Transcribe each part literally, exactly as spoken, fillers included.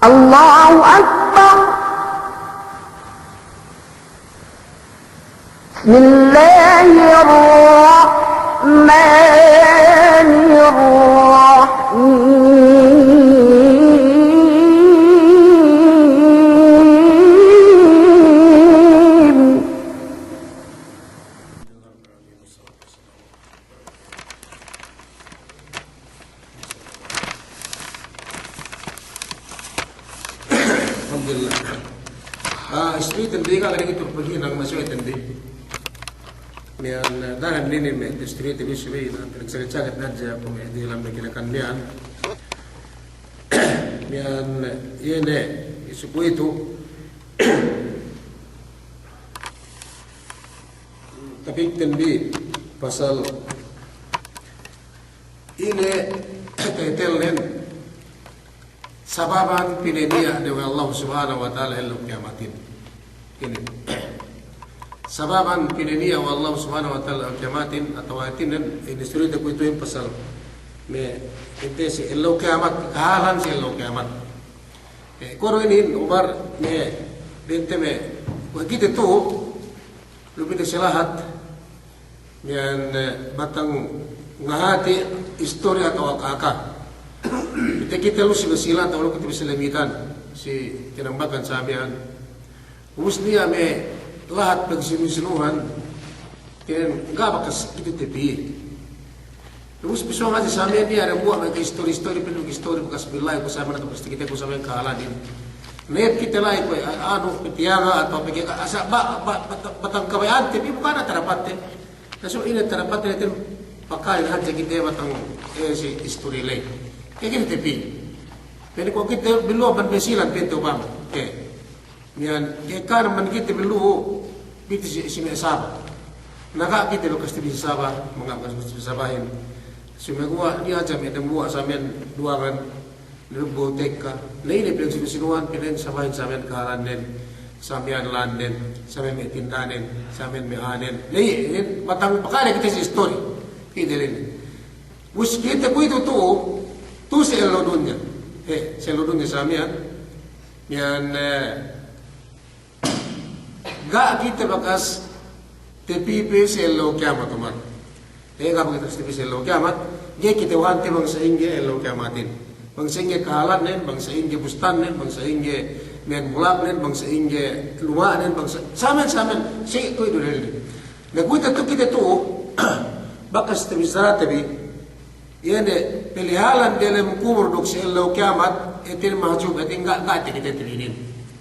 الله أكبر. بسم الله الرحمن الرحيم. Alhamdulillah. Ah, istoriten bi ga' kite paghinang, masuwa iten bi. Miya'an, ah, daran inin me' istoriten bi subey na, pinagsaget-saget hadja kuwe' me' dihilan me' kinakan miya'an. Miya'an, iye ne, isu kuwe'itu. Tapikten bi pasal ine, titelnen, sababan pinaniya' ne we' Allah Subhanahu wa Ta'ala ellew kiyamatin. Ine. Sababan pinaniya' we' Allah Subhanahu wa Ta'ala ellew kiyamatin, atawa hātinen, ine istorite kuwe'ituhin pasal me' inte si ellew kiyamat, kahālan si ellew kiyamat. Eh, kuwe' du inin, Umar, me', bente me', kuwe' kite tu'u, lu bente si lahat, miya'an, eh, batang ngahati istori atawa aka-aka. Bente kite lu si Basilan, atawa lu kite bi si Lemitan, si Tinambakan sa miya'an. Ubus niya' me' lahat pagsinu-sinuhan, kēmon ga' bakas kite tepiye. Ubus pisuwang hadja sa miya'an niya' dambuwa' me' istori-istori, pinu istori bakas billahi ku sa miya'an, atawa pasti kite ku sa miya'an kahālanin. Niyat kite la'i kuwe', a-, anu, pitiyaga atawa pegge' ka-, asa ba-, ba-, bat-, batang kabaya'ante, bi bukan tarapatte. Nasu ine tarapatte, iten pakalin hadja kite batang, eh, si istori ley. Ke kite tepiye. Pene kuwe' kite bi lu'u amban Basilan, pente upama. Ke. Miya'an, ke kan man kite bi lu'u, pite si, si me' Saba. Na ga' kite bakas tepi si Saba, manga bakas tepi si Sabahin. Sumeguwa' niya' hadja me' dambuwa' sa miya'an duwangan, dambuwa' tekka. Na ine pagsinu-sinuhan, pinen Sabahin sa miya'an kahālannen, sa miya'an landen, sa miya'an me' tindanen, sa miya'an me' anen. Na iye, inin batang pakale kite si istori. Kite ley. Ubus kite kuwe'itu tu'u, tu'u si ellew dunya. He, si ellew dunya sa miya'an. Miya'an, eh, ga' kite bakas tepi pe si ellew kiyamat, Umar. Eh, ga' bakas tepi si ellew kiyamat. Ga'i kite wante bang sa'ingge ellew kiyamatin. Bang sa'ingge kahālannen, bang sa'ingge bustannen, bang sa'ingge miya'an bulaknen, bang sa'ingge luma'nen, bang sa-, samen, samen, si kuwe'itu dalilnen. Na kuwe'itu tu'u kite tu'u, bakas tabissarate bi, iye ne, palihalan diyalem kubul duk si ellew kiyamat, hātinen mahjub, hātinen ga', ga' takitete bi inin.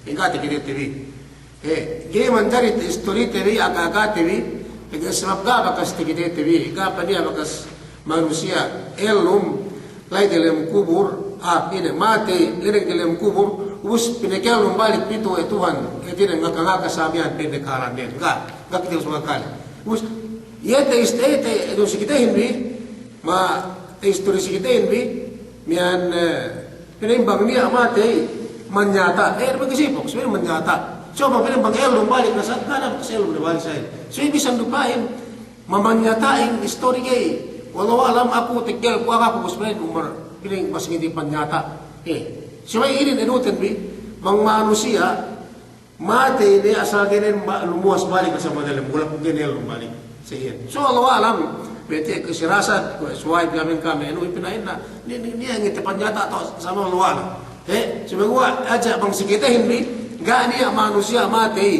Ga' takitete bi. Eh, ga'i manjari istorite bi, aka-akate bi, pegge' sabab ga' bakas takitete bi, ga' paniya' bakas manusiya' ellum la'i diyalem kubul, ah, ine, matey, la'i diyalem kubul, ubus pinakellum balik pitu we' Tuhan, hātinen ngaka-ngaka sa miya'an pa'inne kahālannen. Ga', ga' kite ubus ngakale. Ubus, iye te ist-, iye te, iye te si kitehin bi, ma, te istori si kitehin bi, miya'an, eh, pa'inne bang niya' matey, manyata', eh, bang si pok, subey manyata'. So, bang pa'inne bang ellum balik na sa, ga' ne bakas ellum ne balik sa'in. So, iye bisan du pa'in, mamanyata'in istori ga'i. Wallahu a'lam, aku teggel ku, aku ku subey Umar, pa'inne mas ngiti panyata'. Eh, subey inin inuten bi, bang manusiya', matey ne asal ga'i ne ba-, lumuwas balik asal madalem bulak, ga'i ne ellum balik. Sa iyan. So, Allahu a'lam, bete ke sirasa, kuwe' suway piyamen kami, anu, ipina'inna, ni, ni, ni, ngite panyata' atawa sama, Allahu a'lam. Eh, sumeguwa' hadja bang si kitehin bi, ga' niya' manusiya' matey,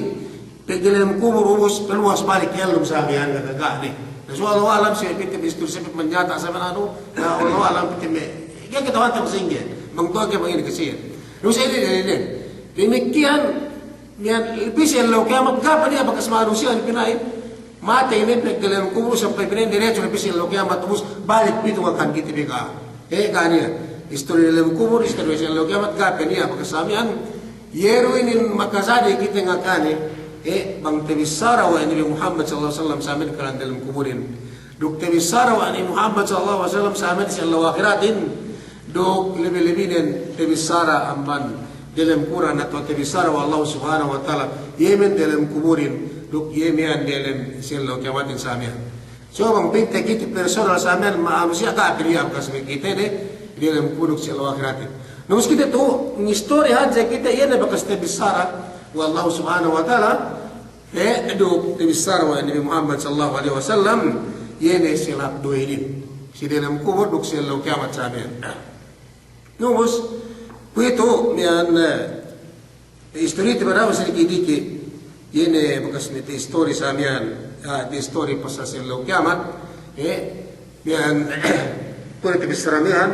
pegge' diyalem kubul ubus paluwas balik ellum sa miya'an, ga', ga', ga' ne. Na, so, Allahu a'lam, si pite istori si pite manyata', sa miya'an anu, na, Allahu a'lam, pite me', ga'i kite wante bang sa'ingge, bang tu'u ke bang ine kasiyan. Ubus inin, inin, inin. Damikkiyan, miya'an, pī si ellew kiyamat, ga' paniya' bakas manusiya' ipina'in. Matey ne pegge' diyalem kubul sampay pa'inne diretso ne pī si ellew kiyamat, ubus balik pitu ngakahan kite bi ga'. Eh, ga' niya'. Istori diyalem kubul, istori si ellew kiyamat, ga' paniya' bakas sa miya'an. Iye du inin makajari kite ngakane, eh, bang tabissara we' Nabi Muhammad sallallahu alaihi wasallam sa miya'an kahālan diyalem kubulin. Duk tabissara we' Nabi Muhammad sallallahu alaihi wasallam sa miya'an si ellew ahiratin. Duk lebi-lebinen tabissara amban diyalem Kur'an atawa tabissara we' Allah Subhanahu wa Ta'ala, iye men diyalem kubulin, duk iye miya'an diyalem si ellew kiyamatin sa miya'an. So bang pa'inte kite personal sa miya'an manusiya' ga' paniya' bakas me' kite ne, diyalem kubul duk si ellew ahiratin. Na ubus kite tu, ngistori hadja kite, iye ne bakas tabissara we' Allahu Subhanahu wa Ta'ala, eh, duk tabissara we' Nabi Muhammad sallallahu alaihi wasallam, iye ne si lahat duwe inin. Si delem kubul duk si ellew kiyamat sa miya'an. Na ubus, kuwe'itu miya'an, eh, istorite bi dahu' si diki'-diki', iye ne bakas ne ta'istori sa miya'an, ah, ta'istori pasal si ellew kiyamat, eh, miya'an, kuwe' ne tabissara miya'an,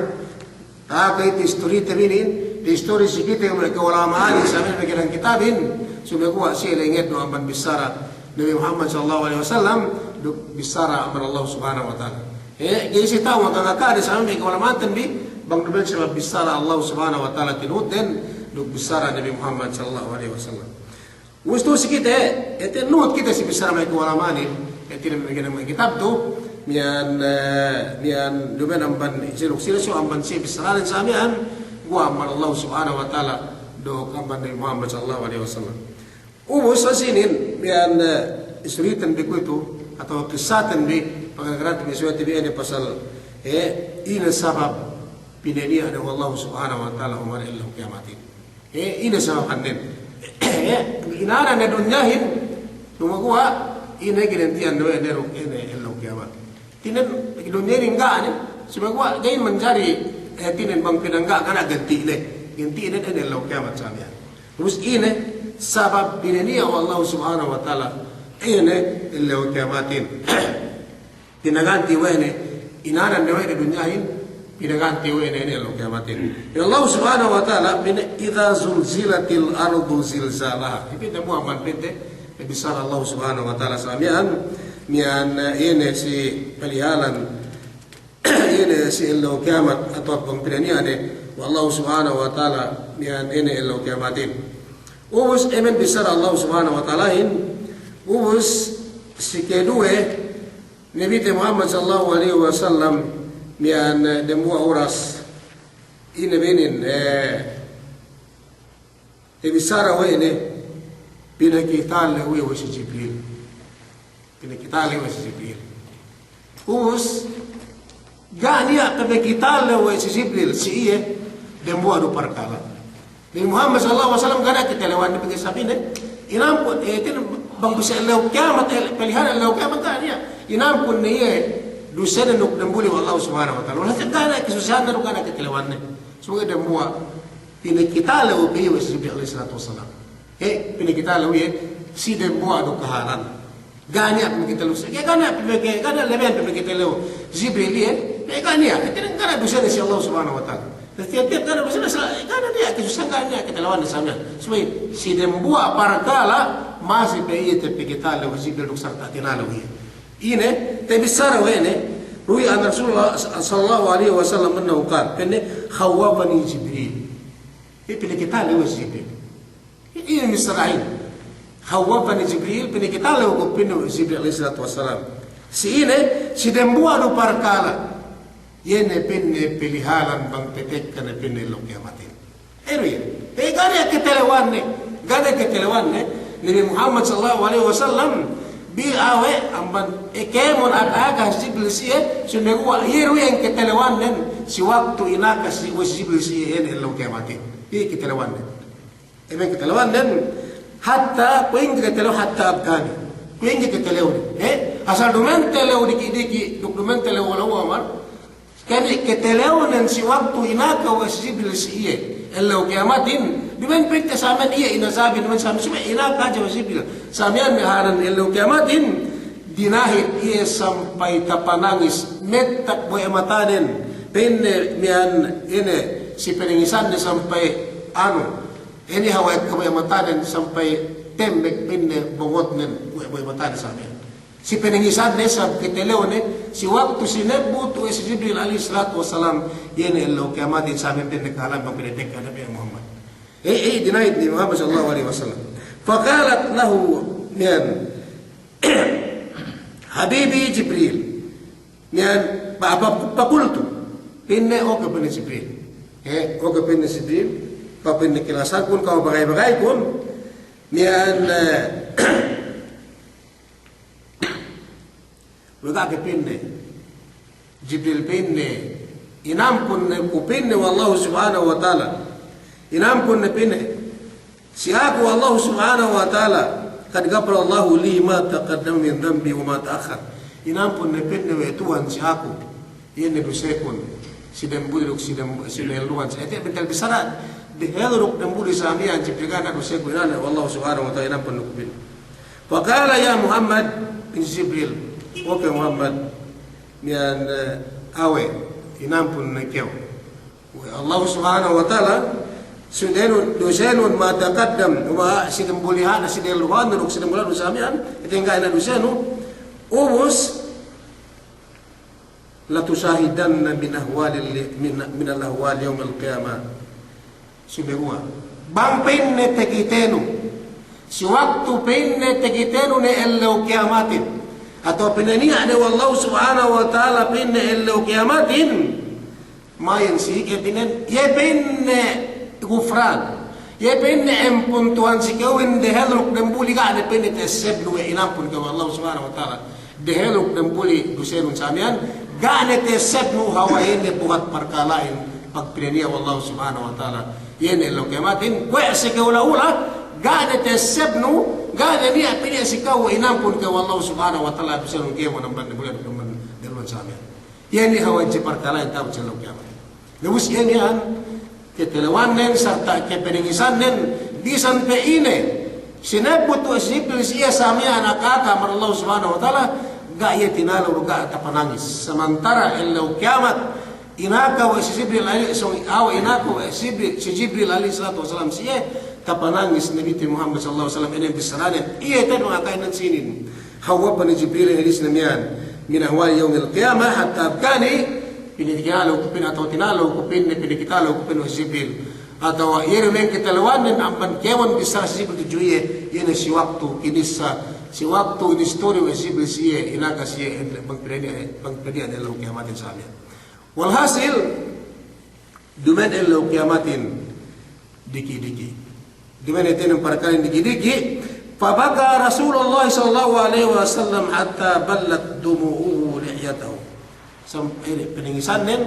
ah, kuwe'itu istorite bi inin, ta'istori si kite me' ka'ulama'anin sa miya'an me' kinalang kitabin, sumeguwa' siye ley ngeddo' amban bissara Nabi Muhammad sallallahu alaihi wasallam, duk bissara amban Allah Subhanahu wa Ta'ala. Eh, ga'i siye ta'u ngaka-ngaka de sa me' ka'ulama'anten bi, bang duma'in si bissara Allah Subhanahu wa Ta'ala tinuhutden, duk bissara Nabi Muhammad sallallahu alaihi wasallam. Ubus tu si kite, eh, tinuhut kite si bissara me' ka'ulama'anin, eh, tinuhut me' kinalang kitab tu, miya'an, eh, miya'an duma'in amban si duk si duk amban si bissaranen sa miya'an, guwa' amban Allah Subhanahu wa Ta'ala, duk amban Nabi Muhammad sallallahu alaihi wasallam. Ubus sa sinin, miya'an, eh, istoriten bi kuwe'itu, atawa kissaten bi, pagara-garate bi istorite bi inin pasal, eh, ine sabab pinaniya' ne we' Allah Subhanahu wa Ta'ala umar ellew kiyamatin. Eh, ine sabab anen. Eh, inana ne dunyahin, sumeguwa' ine ginanti'an ne we' ne duk ine ellew kiyamat. Hātinen, dunya inin ga' ne, sumeguwa' ga'i manjari, eh, hātinen bang pinangga' ga' ne ganti'ne. Ganti'ne ine ellew kiyamat sa miya'an. Terus ine sabab pinaniya' we' Allah Subhanahu wa Ta'ala ine ellew kiyamatin. Pinaganti' we' ne, inana ne we' ne dunyahin, pinaganti' we' ne ine ellew kiyamatin. Ya Allah Subhanahu wa Ta'ala, pa'inne, "Idza zulzilatil ardu zilzalaha." Ipinte mu amban pa'inte, bissara Allah Subhanahu wa Ta'ala sa miya'an, miya'an, eh, ine si palihalan, ine si ellew kiyamat atawa bang pinaniya' ne we' Allah Subhanahu wa Ta'ala, miya'an ine ellew kiyamatin. Ubus, eh, miya'an bissara Allah Subhanahu wa Ta'alahin, ubus si keduwe, Nabite Muhammad sallallahu alaihi wasallam, miya'an, eh, dembuwa' oras, ine bi inin, eh, tabissara we' ne, pinakitalew iye we' si Jibril. Pinakitalew iye we' si Jibril. Ubus, ga' niya' pinakitalew we' si Jibril, si iye, dembuwa' du parkala'. Nabi Muhammad sallallahu alaihi wasallam ga' niya' katalewanne pegge' sabab ine, inampun, eh, hātinen bang duse ellew kiyamat, eh, palihalan ellew kiyamat ga' niya'. Inampun ne iye dusene duk damuli we' Allah Subhanahu wa Ta'ala. Walakin ga' niya' kasusahanne duk ga' niya' katalewanne. Sumeguwa' dembuwa' pinakitalew pe iye we' si Jibril alaihi salatu wassalam. Eh, pinakitalew iye si dembuwa' du kahalan. Ga' niya' pinakitalew, ga' niya' pinaki-, ga' niya' lebeyan pinakitalew Jibril iye, eh, ga' niya', eh, ga' niya' dusene si Allah Subhanahu wa Ta'ala. Tiyap-tiyap ga' niya' dusene, eh, ga' niya' kasusahan, ga' niya' katalewanne sa miya'an. Subey si dembuwa' parkala' masi pe iye tapakitalew Jibril duk sarta' tinalew iye. Ine, tabissara we' ne, ruwiya anna Rasulullah sallallahu alaihi wasallam annahu qala, pa'inne, "Khawwafani Jibril." Iye pinakitalew we' si Jibril. Iye missara'in. Khawwafani Jibril, pinakitalew ku pa'inne Jibril alaihi salatu wassalam. Si ine, si dembuwa' du parkala'. Iye ne pa'inne palihalan bang tatekka ne pa'inne ellew kiyamatin. Eru iye. Te ga' niya' katalewanne, ga' niya' katalewanne, Nabi Muhammad sallallahu alaihi wasallam, bi awe' amban, eh, kēmon aka-aka si Jibril si iye, sumeguwa' iye du iyan katalewannen, si waktu inaka si, we' si Jibril si iye ine ellew kiyamatin. Iye katalewannen. Iye katalewannen, hatta kuwe' ingge katalew hatta abkani. Kuwe' ingge katalew ne. Eh, asal duma'in talew diki'-diki', duk duma'in talew wala' umar. Kani katalewnen si waktu inaka we' si Jibril si iye ellew kiyamatin. Duma'in pa'inte sa miya'an iye inazabin, duma'in sa miya'an subey inaka hadja we' si Jibril. Sa miya'an me' halan ellew kiyamatin, dinahit iye sampay tapanangis, mettak bohe' matanen, pa'inne miya'an ine, si panangisanne sampay anu, ine hawal bohe' matanen sampay tembek pa'inne bongotnen bohe', bohe' matanen sa miya'an. Si panangisanne sabab katalewne, si waktu sinebut we' si Jibril alaihi salatu wassalam, iye ne ellew kiyamatin sa miya'an pa'inne kahalan bang pinatekka ne pa'inne Muhammad. Eh, eh, dinahit ne Muhammad sallallahu alaihi wasallam. Faqalat lahu, miya'an, "Habibi Jibril." Miya'an, pa-, pa-, faqultu. Pa'inne, oke pa'inne Jibril. Eh, oke pa'inne Jibril. Pa'inne kilasakun, ka'u bagay-bagaykun. Miya'an, eh, we' ga' ke pa'inne. Jibril pa'inne. Inampun ne ku pa'inne we' Allahu Subhanahu wa Ta'ala. Inampun ne pa'inne si aku Allah Subhanahu wa Ta'ala, qad ghafarallahu li ma taqaddama min dhanbi wa ma ta'akhkhar. Inampun ne pa'inne we' Tuhan si aku, iye ne dusekun, si dembuli duk si dem-, si dehelluhan. Sa ite bentel bissara, dehellu duk dembuli sa miya'an, si pegge' ne dusekun, inane we' Allah Subhanahu wa Ta'ala, inampun ne ku pa'inne. Faqala ya Muhammad, pa'in Jibril, o ke Muhammad, miya'an, eh, awe', inampun ne kew we' Allah Subhanahu wa Ta'ala, si denu, dusenun ma taqaddam, wa si dembulihanu, si dehelluhanu, duk si dembulihanu sa miya'an, ite ngga' ne dusenu, ubus, latushahidanna min ahwalil, min, minal ahwali yawmil qiyamah. Sumeguwa'. Bang pa'inne takitenu. Si waktu pa'inne takitenu ne ellew kiyamatin. Atawa pinaniya' ne we' Allah Subhanahu wa Ta'ala pa'inne ellew kiyamatin. Ma'in si, iye pa'inne, iye pa'inne gufran. Iye pa'inne empun Tuhan si kewin dehellu dembuli ga' ne pa'inne ta'essebnu we' inampun kew Allah Subhanahu wa Ta'ala. Dehellu dembuli dusenun sa miya'an, ga' ne ta'essebnu hawal iye ne buhat parkala'in pagpinaniya' we' Allah Subhanahu wa Ta'ala. Iye ne ellew kiyamatin, kuwe' si ka'ula-ula, ga' ne ta'essebnu, ga' ne niya' pa'inne si ka'u we' inampun kew Allah Subhanahu wa Ta'ala, dusenun kēmon amban dembuli duk amban dehelluhan sa miya'an. Iye ne hawal si parkala'in ta'abut si ellew kiyamat. Ubus iye miya'an, katalewannen sarta' kapadengisannen, bisan pe ine sinebbut we' si Jibril si iye sa miya'an aka-aka amban Allah Subhanahu wa Ta'ala, ga' iye tinalew, ga' tapanangis. Samantara' ellew kiyamat, inaka we' si Jibril alai-, sōng awe' inaka we' si Jibril, si Jibril alaihi salatu wassalam si iye, tapanangis Nabite Muhammad sallallahu alaihi wasallam, ine bissaranen, iye te'ed mangaka'innen sinin. Hawal pe ne Jibril hadisne miya'an, min ahwali yawmil qiyamah, hatta abkani, pinatinalew ku pa'in atawa tinalew ku pa'inne, pinakitalew ku pa'in we' Jibril. Atawa iye ne me' katalewannen amban kēmon bissara si Jibril tudju iye, iye ne si waktu kinissa, si waktu inistori we' Jibril si iye, inaka si iye, bang pinaniya', bang pinaniya' ne ellew kiyamatin sa miya'an. Walhasil, duma'in ellew kiyamatin diki'-diki'. Duma'in hātinen parkala'in diki'-diki'. Fabaka Rasulullah sallallahu alaihi wasallam hatta ballat dumu'uhu lihyatahu. Sampay padengisannen,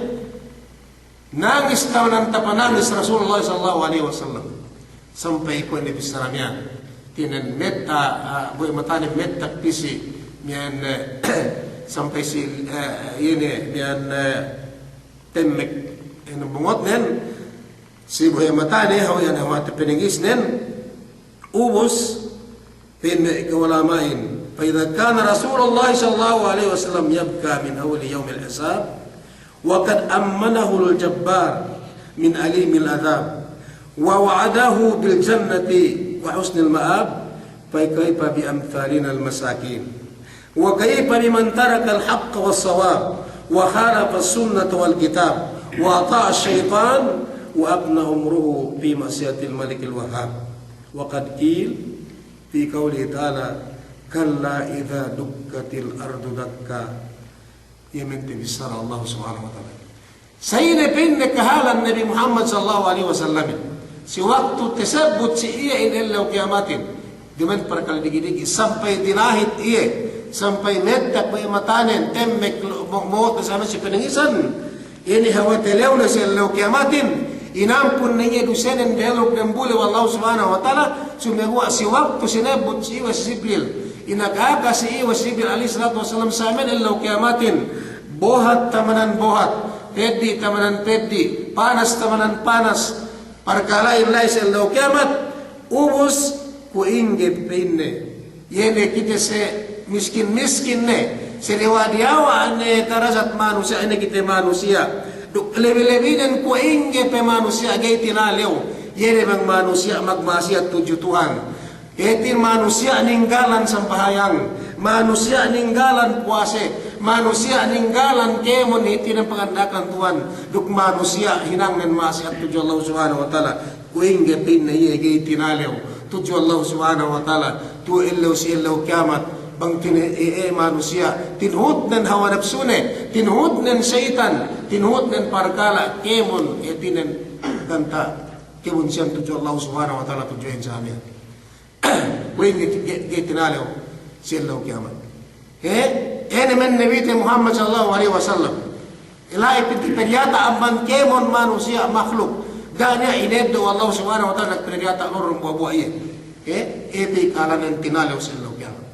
nangis tamanan tapanangis Rasulullah sallallahu alaihi wasallam. Sampay kuwe' ne bissara miya'an. Hātinen metta, ah, bohe' matanen metta pī si miya'an, eh, sampay si, eh, ine, miya'an, eh, temmek, ine, bungutnen, si bohe' matane, hawal iyan hawal tapadengisnen, ubus, pa'in me' ka'ulama'in, fa idha kana Rasulullah sallallahu alaihi wasallam yabka min awwali yawmil hisab, wa qad ammanahul jabbar min alimil adhab, wa wa'adahu bil jannati wa husnil ma'ab, fa kayfa bi amthalinal masakin. وكيف بمن ترك الحق والصواب وخالف السنة والكتاب وأطاع الشيطان وأفنى عمره في معصية الملك الوهاب. وقد قيل في قوله تعالى: كلا إذا دكت الأرض دكا. Iye mente bissara Allah Subhanahu wa Ta'ala. Sa ine pa'inne kahalan Nabi Muhammad sallallahu alaihi wasallamin, si waktu tasebbut si iye in ellew kiyamatin, duma'in parkala' diki'-diki', sampay dinahit iye, sampay mettak we' matanen, temmek lo-, mo-, mo'ot sa miya'an si padengisan, ine hawal talewne si ellew kiyamatin, inampun ne iye dusenen dehellu dembuli we' Allah Subhanahu wa Ta'ala, sumeguwa' si waktu sinebbut si iye we' si Jibril, inaka-aka si iye we' si Jibril alaihi salatu wassalam sa miya'an ellew kiyamatin, bohat tamanan bohat, peddi' tamanan peddi', panas tamanan panas, parkala'in la'i si ellew kiyamat, ubus kuwe' ingge pa'inne. Iye ne kite se miskin-miskin ne, se diyawa'-diyawa' ne darajat manusiya', ine kite manusiya'. Duk lebi-lebinen kuwe' ingge pe manusiya' ga'i tinalew. Iye ne bang manusiya' magma'asiyat tudju Tuhan. Hāti manusiya' ninggalan sambahayang, manusiya' ninggalan puwase, manusiya' ninggalan kēmon hātinen panganda'akan Tuhan, duk manusiya' hinangnen ma'asiyat tudju Allah Subhanahu wa Ta'ala. Kuwe' ingge pa'inne iye ga'i tinalew tudju Allah Subhanahu wa Ta'ala, tu'u ellew si ellew kiyamat, bang tine-, e, e, manusiya', tinuhutnen hawa napsune, tinuhutnen seyitan, tinuhutnen parkala' kēmon, hātinen ganta' kēmon siyan tudju Allah Subhanahu wa Ta'ala tudju iyan sa miya'an. Kuwe' ingge, ga'i, ga'i tinalew si ellew kiyamat. He? Ine me' Nabite Muhammad sallallahu alaihi wasallam. Ila'i piti padiyata' amban kēmon manusiya' makhluk. Ga' niya' ineddo' we' Allahu Subhanahu wa Ta'ala, pinadiyata' lurun buwa'-buwa' iye. Eh, iye pe kalanen tinalew si ellew kiyamat.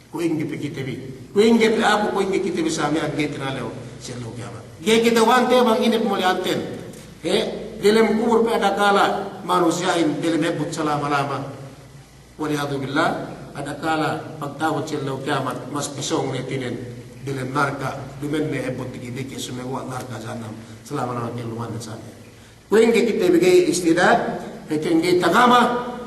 Kuwe' ingge pe kite bi. Kuwe' ingge pe aku, kuwe' ingge kite bi sa miya'an ga'i tinalew si ellew kiyamat. Ga'i kite wante bang ine pe muli'anten. Eh, delem kubul pe adakala manusiya'in delem ebbut salama-lama. Wal'iyadhu billah, adakala pagta'abut si ellew kiyamat, mas pisōng ne hātinen delem narka', duma'in ne ebbut diki'-diki' sumeguwa' narka' jahannam, salama-lama kellumannen sa miya'an. Kuwe' ingge kite bi ga'i istidad, hātinen ga'i tagama,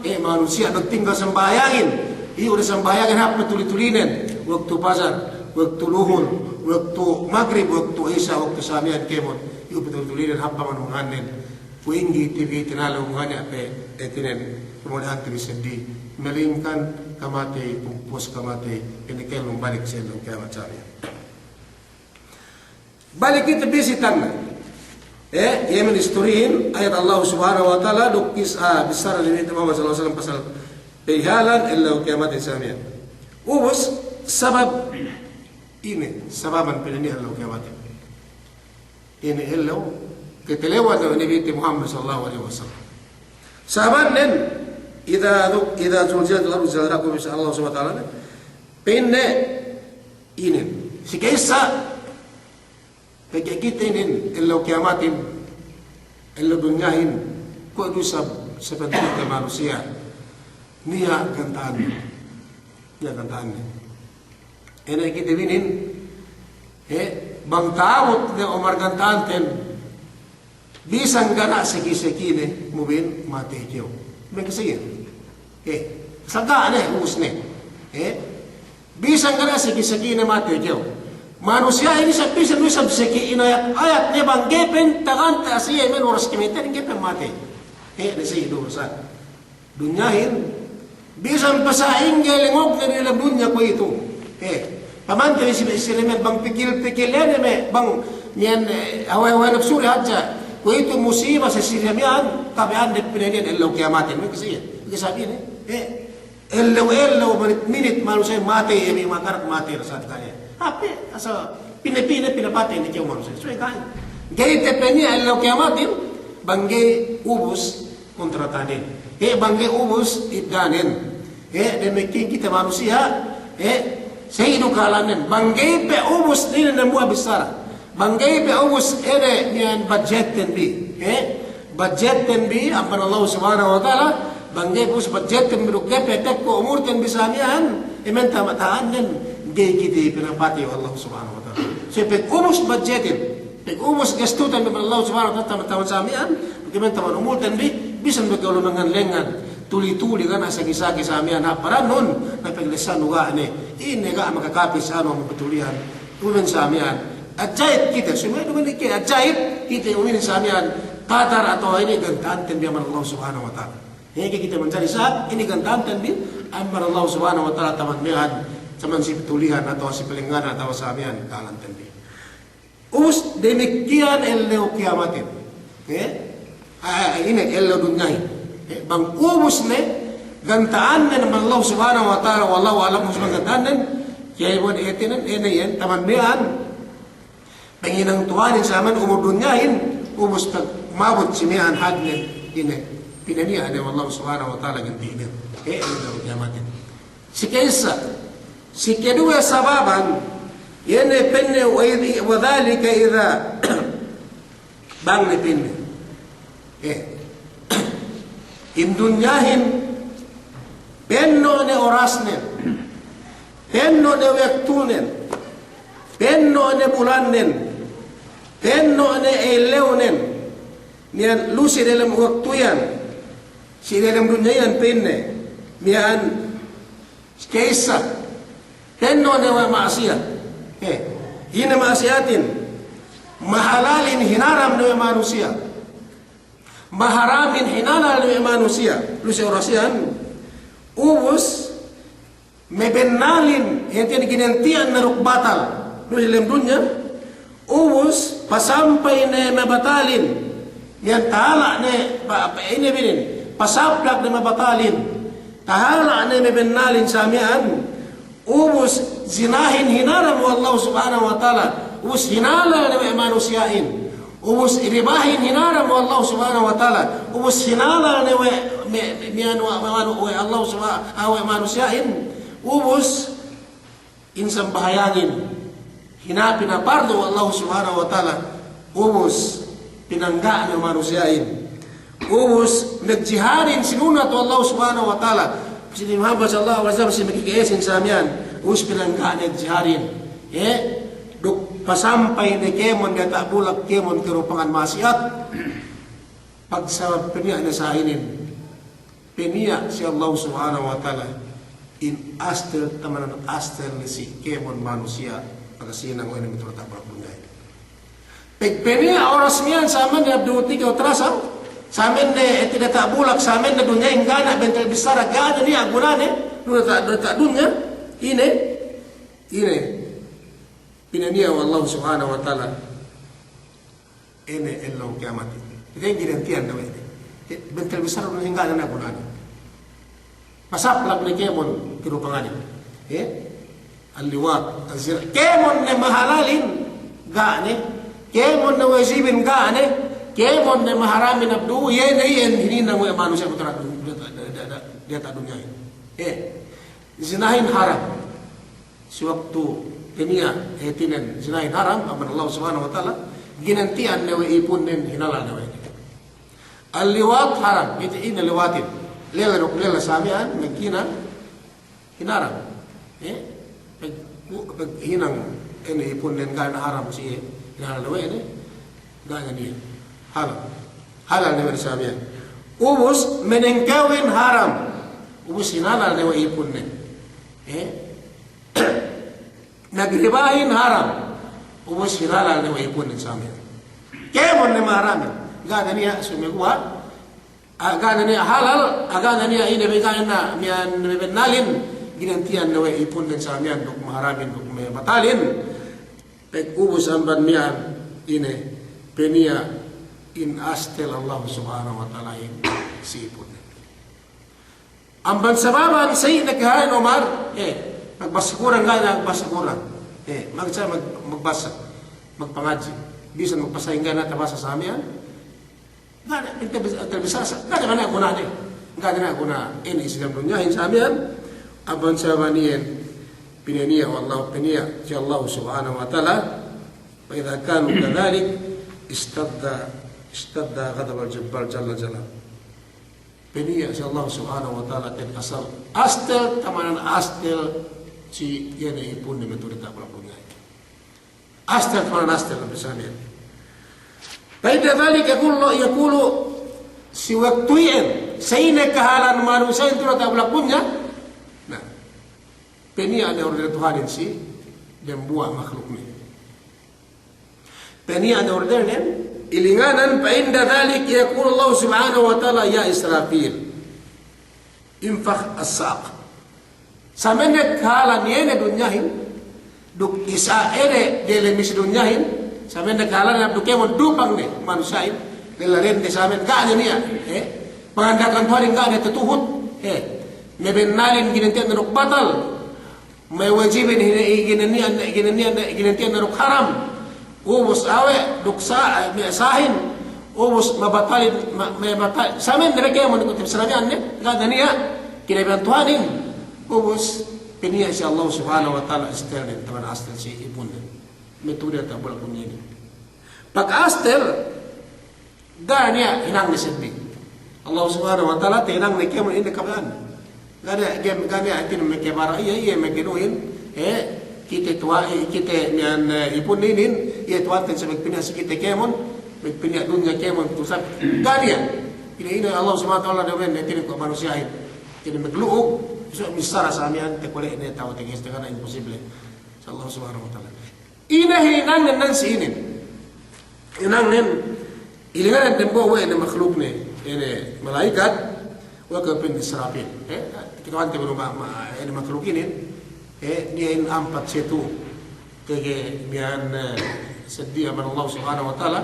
eh, manusiya' magtinggal sambahayangin, iyu' ne sambahayangin hāp patuli-tulinen, waktu pajar, waktu luhul, waktu magrib, waktu isa, waktu sa miya'an kēmon, iyu' patuli-tulinen hāp pamanunganen. Kuwe' ingge kite bi tinalew, nganya' pe, eh, hātinen, pamuli'ante bi seddili. Malingkan kamatey, pumpus kamatey, ine kellum balik si ellew kiyamat sa miya'an. Balik kite bi si tanna. Eh, iye me' istorihin, ayat Allah Subhanahu wa Ta'ala, duk kis-, ah, bissara Nabi Muhammad sallallahu alaihi wasallam pasal pihalan ellew kiyamatin sa miya'an. Ubus, sabab ine, sababan pinaniya' ellew kiyamatin. Ine ellew, katalewan we' Nabi Muhammad sallallahu alaihi wasallam. Sabannen, idza zu-, idza zulzilatil ardu zilzalaha, kuwe' bissā Allah Subhanahu wa Ta'ala, pa'inne inin. Si ka'issa, pegge' kite inin, ellew kiyamatin, ellew dunyahin, kuwe' du isab, seperti kite manusiya'. Niya' ganta'anne. Niya' ganta'anne. Ine kite bi inin, he, bang ta'abut ne umur ganta'anten, bisan ga' ne seki-sekine, mubin matey kew. Meke siye. He, asal ga' ne, ubus ne. He, bisan ga' ne seki-sekine matey kew. Manusiya' inin sa bisan du isab seki inayat-ayat ne bang ga'i pe tagante' siye me' oras kemeten ga'i pe matey. He, ne siye du sa. Dunyahin, bisan pe sa'ingge lengognen diyalem dunya kuwe'itu. Eh, pamante bi si, si lemen bang pikil-pikil ne me', bang niyan, eh, haway-haway napsune hadja. Kuwe'itu musiba si siriya miya'an, tabi'an de pinaniya' ellew kiyamatin. Meke siye, meke sabine. Eh, ellew-ellew, minit-minit, manusiya' matey, eh, me' makarak matey, rasa tanya. Ape, asal pine-pine, pinapatey ne kew manusiya'. Suwe ga'i. Ga'i tapaniya' ellew kiyamatin, bang ga'i ubus kontratanen. He, bang ga'i ubus iddanen. He, damikiyan kite manusiya', he, sa'i du kalanen. Bang ga'i pe ubus inin dambuwa' bissara. Bang ga'i pe ubus ine niyan budgetten bi. He, budgetten bi amban Allah Subhanahu wa Ta'ala. Bang ga'i pe ubus budgetten bi duk ga'i pe tekka umurten bi sa miya'an. Imen tama-, ta'annen ga'i kite pinapatey we' Allah Subhanahu wa Ta'ala. So pag ubus budgetten. Pag ubus gastuten bi amban Allah Subhanahu wa Ta'ala taman-taman sa miya'an, pag imen taman umulten bi, bisan bi kew lumengngan-lengngan, tuli-tuli ga' ne saki-saki sa miya'an, hap baranun, na pag lesanu ga' ne, ine ga' makakapis anu amu patulihan, umen sa miya'an. Ajayib kite, sumeddo' mene ke ajayib kite umen sa miya'an, Qatar atawa ine ganta'anten bi amban Allah Subhanahu wa Ta'ala. Ine ke kite manjari sa, ine ganta'anten bi amban Allah Subhanahu wa Ta'ala taman miya'an, taman si patulihan atawa si palengnganan atawa sa miya'an kalanten bi. Ubus damikiyan ellew kiyamatin. Eh? Ah, ine ellew dunyahin. Eh, bang ubus ne, ganta'annen amban Allah Subhanahu wa Ta'ala, wallahu a'lam, ubus bang ganta'annen, kiya'ibuhan hātinen, ine iyan, taman miya'an, panghinang Tuhanin sa miya'an umur dunyahin, ubus pag mabut si miya'an hadnen, ine, pinaniya' ne we' Allah Subhanahu wa Ta'ala ganta'annen. Eh, ellew kiyamatin. Si ka'issa, si kaduwe sababan, iye ne pa'inne wa idh, wa dhalika idha, bang ne pa'inne. Eh. In dunyahin, penno' ne orasnen, penno' ne waktunen, penno' ne bulannen, penno' ne ellewnen, niyan lu si delem waktu iyan, si delem dunya iyan pa'inne, miya'an ka'issa, penno' ne we' ma'asiyat. Eh, ine ma'asiyatin, mahalalin hinaram ne we' manusiya'. Maharamin hinalal ne we' manusiya'. Lu si oras iyan, ubus, mabennalin, hātinen ginanti'an ne duk batal. Lu si delem dunya, ubus, pasampay ne mabatalin. Iyan tahala' ne, pa, pa, ine bi inin, pasaplak ne mabatalin. Tahala' ne mabennalin sa miya'an. Ubus zinahin hinaram we' Allah Subhanahu wa Ta'ala. Ubus hinalal ne we' manusiya'in. Ubus ribahin hinaram we' Allah Subhanahu wa Ta'ala. Ubus hinalal ne we', me', me', miya'an we', we', we' Allah Subha-, ah, we' manusiya'in. Ubus in sambahayangin, hina-, pinapardu we' Allah Subhanahu wa Ta'ala, ubus pinangga' ne manusiya'in. Ubus magjihadin sinunat we' Allah Subhanahu wa Ta'ala. Si Nabi Muhammad sallallahu alaihi wasallam si makika'esin sa miya'an, ubus pinangga' ne jihadin. Eh, duk pasampay ne kēmon diyata' bulak kēmon karupangan ma'asiyat. Pagsabab peniya' ne sa inin. Peniya' si Allah Subhanahu wa Ta'ala in astel tamanan astel si kēmon manusiya' pagkasinang we' ne matu'u diyata' bulak dunyahin. Pag peniya' oras miya'an samen ne abdu tiga otrasan, samen ne, eh, diyata' bulak, samen ne dunyahin ga' ne bentel bissara, ga' ne niya' gunane, diyata', diyata' dunya, ine, ine, pineniya' we' Allah Subhanahu wa Ta'ala. Ine ellew kiyamatin. Ine ginantiyan ne we' ne. He, bentel bissara du ne ga' ne gunane. Pasaplak ne kēmon karupanganin. He? Al-liwat, az-zina. Kēmon ne mahalalin, ga' ne. Kēmon ne wajibin, ga' ne. Kēmon ne maharamin abdu, iye ne iyan hininang we' manusiya' matu'u diyata', diyata', diyata' dunyahin. He. Zinahin haram. Si waktu peniya' hātinen zinahin haram, amban Allah Subhanahu wa Ta'ala, ginantiyan ne we' ipunnen, hinalal ne we' ne. Al-liwat haram, ite ine liwatin. Lella duk lella sa miya'an, maghinang, hinaram. Eh? Pag-, paghinang, ine ipunnen ga' ne haram si iye, hinalal ne we' ne. Ga' ne niya'. Halal. Halal ne we' ne sa miya'an. Ubus, manengkewin haram. Ubus, hinalal ne we' ipunnen. Eh? Magribahin haram. Ubus hinalal ne we' ipunnen sa miya'an. Kēmon ne maharamin. Ga' ne niya' sumeguwa'. A, ga' ne niya' halal, a, ga' ne niya' ine be ga' ne miya'an mabennalin. Ginantiyan ne we' ipunnen sa miya'an duk maharamin duk mabatalin. Pag ubus amban miya'an ine, peniya' in astel Allah Subhanahu wa Ta'alahin si ipunnen. Amban sababan sa'i ne kahālan Umar, eh, magbasa Kur'an ga' ne magbasa Kur'an. Eh, magsa-, mag-, magbasa, magpangadji'. Bisan magpasa ingge ne tabasa sa miya'an. Ga' ne, inte bis-, inte bisa sa, ga' ne niya' gunane. Ga' ne niya' guna inin si dem dunyahin sa miya'an. Amban sababan iyan, pineniya' we' Allah, peniya' si Allah Subhanahu wa Ta'ala. Fa idha kanu kadhalik, ishtadda, ishtadda ghadabul jabbar jalla jalaluh. Peniya' si Allah Subhanahu wa Ta'ala te'ed asal, astel tamanan astel si iye ne ipunnen matu'u diyata' bulak dunyahin. Astel tamanan astel, bisa niya'. Fa inda dhalik yaqulu, yaqulu, si waktu iyan, sa'i ne kahālan manusiya'in tu'u diyata' bulak dunya. Na, peniya' ne order Tuhanin si dembuwa' makhluknen. Peniya' ne ordernen, ilinganan, fa inda dhalik yaqulu Allah Subhanahu wa Ta'ala, ya Israfil, infukh as-saq. Samen ne kahālan iye ne dunyahin, duk isa ede delem isi dunyahin, samen ne kahālan abdu kēmon dupang ne manusiya'in, lella dende samen ga' ne niya', eh, panganda'akan Tuhanin ga' ne tatuhut, eh, mabennalin ginantiyan ne duk batal. Mawajibin hine-, ginantiyan, ginantiyan, ginantiyan ne duk haram. Ubus awe', duk sa-, me' sahin. Ubus mabatalin, ma-, mabatal-, samen ne kēmon duk tibsaramin ne, ga' ne niya', kinabihan Tuhanin. Ubus, peniya' si Allah Subhanahu wa Ta'ala astelnen, tamanan astel si ipunnen. Matu'u diyata' bulak dunya inin. Pag-astel, ga' niya' hinangne seddili. Allah Subhanahu wa Ta'ala tahinangne kēmon ine kaba'an. Ga' niya' gem-, ga' niya' hātinen meke bara iye, iye meke nuhin, eh, kite tuwa-, eh, kite miya'an, eh, ipunne inin, iye tuwanten sa magpiniya' si kite kēmon, magpiniya' dunya kēmon tu sab-, ga' niya'. Ine, ine Allah Subhanahu wa Ta'ala duma'in hātinen kuwe' manusiya'in. Ine maglu'ug, so missara sa miya'an, takole' ne ta'u teges, takana imposible. Sa Allah Subhanahu wa Ta'ala. Ine hinangnen nan si inin. Hinangnen, ilinganen dembuwa' we' ne makhlukne, ine malaikat, we' ke pa'in Israfil. Eh, kite ante benu ma-, ma-, ine makhluk inin, eh, niya' in ampat siye tu, kege miya'an, eh, seddili amban Allah Subhanahu wa Ta'ala,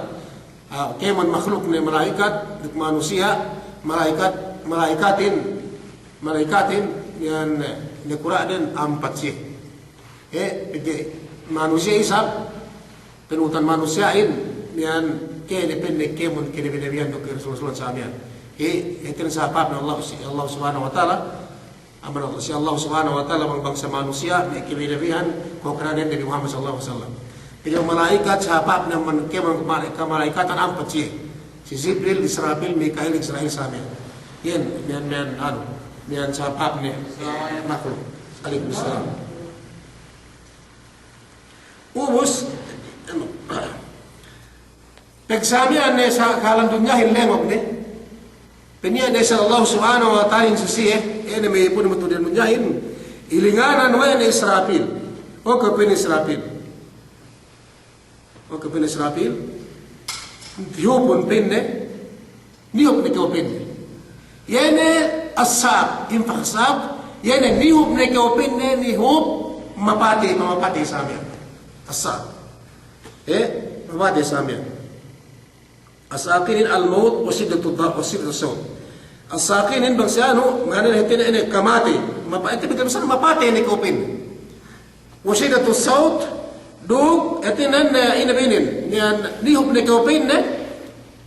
ah, kēmon makhlukne malaikat, duk manusiya', malaikat, malaikatin, malaikatin, miya'an, eh, nakura'den ampat siye. Eh, pegge' manusiya' isab, penuhutan manusiya'in, miya'an Ke ne pa'inne kēmon kanabi-nabihan duk kanabi-nabihan sa miya'an. He, hātinen sahāpne Allah, si Allah Subhanahu wa Ta'ala. Amban Allah, si Allah Subhanahu wa Ta'ala bang bangsa manusiya' me' kanabi-nabihan, kuwe' kanabi Nabi Muhammad sallallahu alaihi wasallam. Pegge' mala'ikat sahāpne amban kēmon mala'i-, kamalaikatan ampat siye. Si Jibril, Israfil, Mika'il, Israil sa miya'an. Iyan, miya'an, miya'an, anu, miya'an sahāpne, eh, makhluk. Alaikum salam. Ubus, anu, pegge' sa miya'an ne sa kahalan dunyahin lengok ne. Peniya' ne sa Allah Subhanahu wa Ta'ala in si siye, eh, ne me' pun mutu dunyahin. Ilinganan we' ne Israfil. O ke pa'in Israfil. O ke pa'in Israfil. Tihupun pa'inne. Nihup ne kew pa'inne. Iye ne as-sa'ik, infakhas sa'ik, iye ne nihup ne kew pa'inne, nihup mapatey, mamapatey sa miya'an. As-sa'ik. Eh, mapatey sa miya'an. As-sa'ik inin al-mawt wa shiddatu dha-, wa shiddatu sawt. As-sa'ik inin bang si anu, ma'ana hātinen inin kamatey. Mapa-, inin betul-betul mapatey ne kew pa'inne. Wa shiddatu sawt, duk, hātinen, eh, ine binin, miya'an nihup ne kew pa'inne,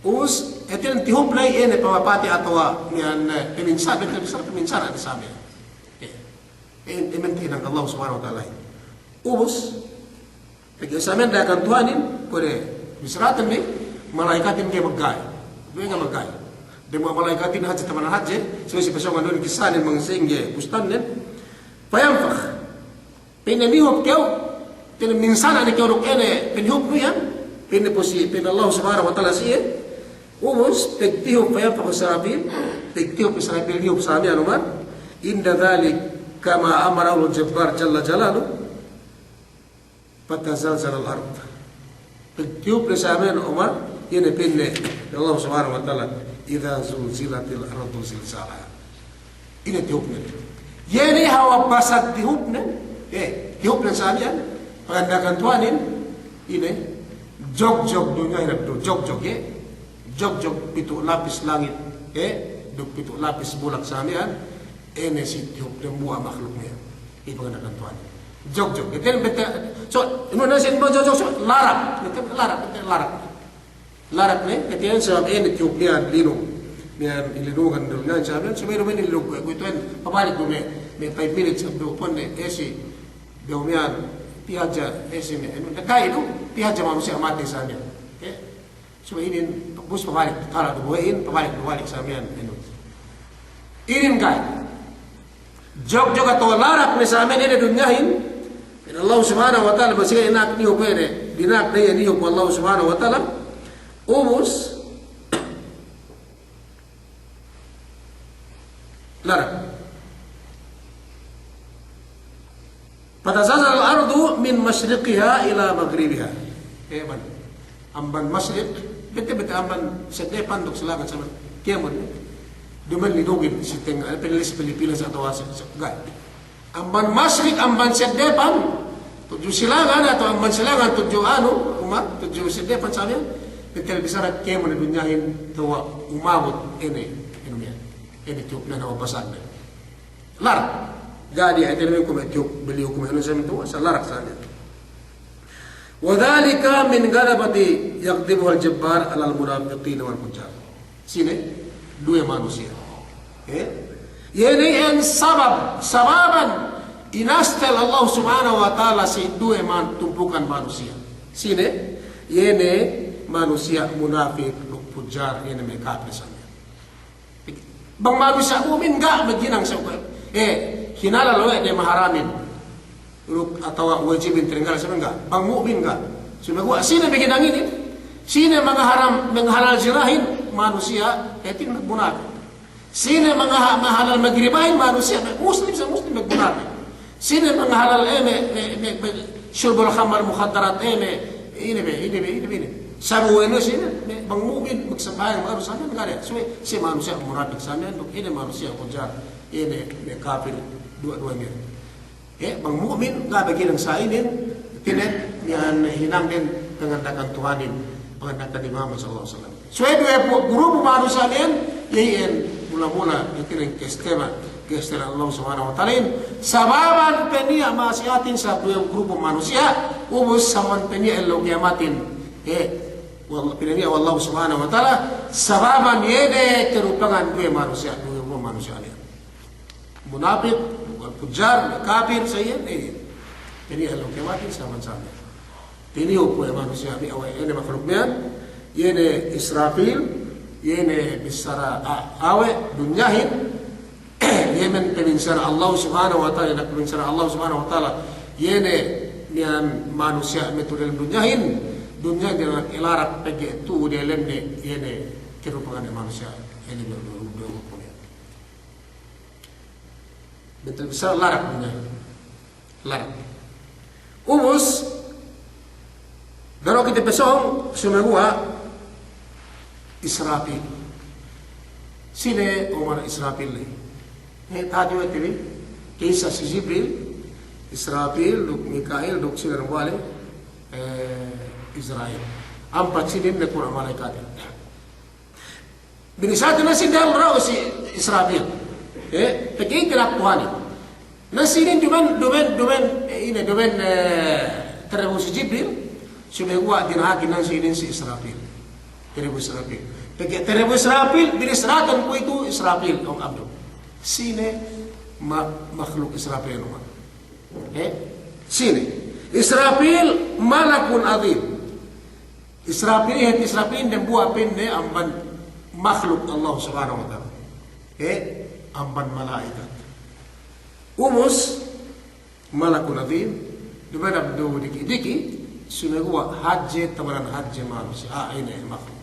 us, hātinen tihup ne iye ne pamapatey atawa miya'an, eh, paminsan, betul-betul paminsan ne sa miya'an. Eh, eh, iye minta hinang Allah Subhanahu wa Ta'ala. Ubus, pegge' sa miya'an da'akan Tuhanin, kuwe' de, bissaraten ne, mala'ikatin ga'i magga'i. Ga'i magga'i. Dembuwa' mala'ikatin hadja tamanan hadja, subey si pasōngan duwe kissanen bang sa'ingge bustannen. Fayanfakh. Pa'inne nihup kew, pa'inne minsan ne kew duk ine, pa'inne nihup nu iyan, pa'inne pu si, pa'inne Allah Subhanahu wa Ta'ala si iye. Ubus, pagtihup, fayanfakhu Israfil, pagtihup Israfil, nihup sa miya'an Umar, inda dhalik, kama amarahu al-Jabbar jalla jalaluh, fatazalzalal ard. Pagtihup ne sa miya'an Umar, iye ne pa'inne Allah Subhanahu wa Ta'ala, idha zulzilatil ardu zilzalaha. Ine tihupnen. Iye ne hawal basag tihupnen. Eh, tihupnen sa miya'an. Panganda'akan Tuhanin. Ine. Jogjog dunyahin du. Jogjog, eh. Jogjog pitu' lapis langit. Eh, duk pitu' lapis bulak sa miya'an. Ine si tihupnen buwa' makhluk miya'an. Iye panganda'akan Tuhanin. Jogjog. Ite bete, so, inu nasi jogjog, so, larak. Ite larak, ite larak. Larak ne, katiyan sabab ine tiyup miya'an linung. Miya'an linungan dul ngan sabab, subey du miya'an linung kuwe', kuwe' tu'en, pabalik du me', me' five minutes abdu pon ne, esi, behu miya'an, pī hadja, esi me', enu, naka'i du, pī hadja manusiya' matey sa miya'an. Ke? Subey inin, bus pabalik, tala du buwe'in, pabalik du balik sa miya'an, enu. Inin ga'i. Jogjog atawa larak ne sa miya'an ine dunyahin, ine Allah Subhanahu wa Ta'ala, bang siye dina'ak nihup ine, dina'ak ne iye nihup Allah Subhanahu wa Ta'ala, ubus, larak. Fatazalzalal ardu min mashriqiha ila maghribiha. Iye bang. Amban mashriq, bete-bete amban sedepan duk silangan sa miya'an. Kēmon, duma'in linugin si tengnga', pinalis Pilipinas atawa si, si, ga'i. Amban mashriq, amban sedepan, tudju silangan atawa amban silangan tudju anu, Umar, tudju sedepan sa miya'an. Bete bissara kēmon dunyahin tuwa' umabut ine, inu miya'an. Ine tiyup ne hawal basag ne. Larak. Ga'i di, ite ne kume' tiyup, beliyu kume' anu sa miya'an tuwa', sa larak sa miya'an. Wa dhalika min ghadabati yaghdabuhal jabbar alal munafiqin wal fujjar. Sine? Duwe manusiya'. Eh? Iye ne iyan sabab, sababan inastel Allah Subhanahu wa Ta'ala si duwe man-, tumpukan manusiya'. Sine? Iye ne manusiya' munafik duk fujjar, iye ne me' kapil sa miya'an. Bang manusiya' mu'min ga' maghinang sa, eh, hinalal we' de maharamin. Duk atawa wajibin tinanggal sa miya'an ga'. Bang mu'min ga'. Sumaguwa' sine maghinang inin? Sine mangaharam, mangahalal zinahin? Manusiya', hātinen munafik. Sine mangaha-, mangahalal magribahin? Manusiya', muslim sa muslim munafik. Sine mangahalal, eh, me', me', me', me', shurbul khamr mukhaddarat, eh, me', ine be, ine be, ine be, ine. Sabu ine sine, me', bang mu'min, magsambahayang, harus sa miya'an, ga'i de. Subey, si manusiya' munafik sa miya'an, duk ine manusiya' fujjar, ine, me' kapil, duwe-duwe miya'an. Eh, bang mu'min, ga'i maghinang sa inin, hātinen, miya'an hinangden, panganda'akan Tuhanin, panganda'akan Nabi Muhammad sallallahu alaihi wasallam. Subey duwe pu-, grupu manusiya' iyan, iye iyan, mula-mula, hātinen kastema, kastema Allah Subhanahu wa Ta'ala in, sababan pe niya' ma'asiyatin sa duwe grupu manusiya', ubus sababan pe niya' ellew kiyamatin. Eh, Wallah, pinaniya' we' Allahu Subhanahu wa Ta'ala, sababan iye ne karupangan duwe manusiya', duwe manusiya' ne. Munapik, wal fujjar, kapir, sa iyan, eh. Pinaniya' we' Allahu kiyamat, sababan sa iyan. Tiniyu' kuwe' manusiya' bi, awe', iye ne makhluk miya'an, iye ne Israfil, iye ne bissara a-, awe', dunyahin, iye men paminsara Allah Subhanahu wa Ta'ala, iye ne paminsara Allah Subhanahu wa Ta'ala, iye ne miya'an manusiya' me' tu'u dem dunyahin, dunyahin dina'ak ilarak pegge' tu'u dem ne, iye ne karupangan manusiya', iye ne me' du-, du-, du-, Bentel bissara larak ne. Larak. Ubus, da'a du kite pasōng, sumeguwa' Israfil. Sine umar Israfil le. Eh, tahati we' te bi, kissa si Jibril, Israfil, duk Mika'il, duk sine du bale, eh, Izra'il. Ampat sine ne kura' mala'ikatin. Binisate na sinin dahu' si Israfil. Eh, pegge' iye kinakuhani. Na sinin dumen, dumen, dumen, eh, ine, dumen, eh, terebu si Jibril, sumeguwa' dina'akin na sinin si Israfil. Terebu Israfil. Pegge' terebu Israfil, binisaratan kuwe'itu Israfil, Om Abdu. Sine ma-, makhluk Israfil, Om Abdu. Eh? Sine? Israfil malakun azim. Israfil, eh, Israfil dembuwa' pa'inne amban makhluk Allah Subhanahu wa Ta'ala. Eh? Amban mala'ikat. Ubus, malakun azim, duma'in du diki'-diki', sumeguwa' hadje, tamanan hadje manusiya', ah, ine, makhluk.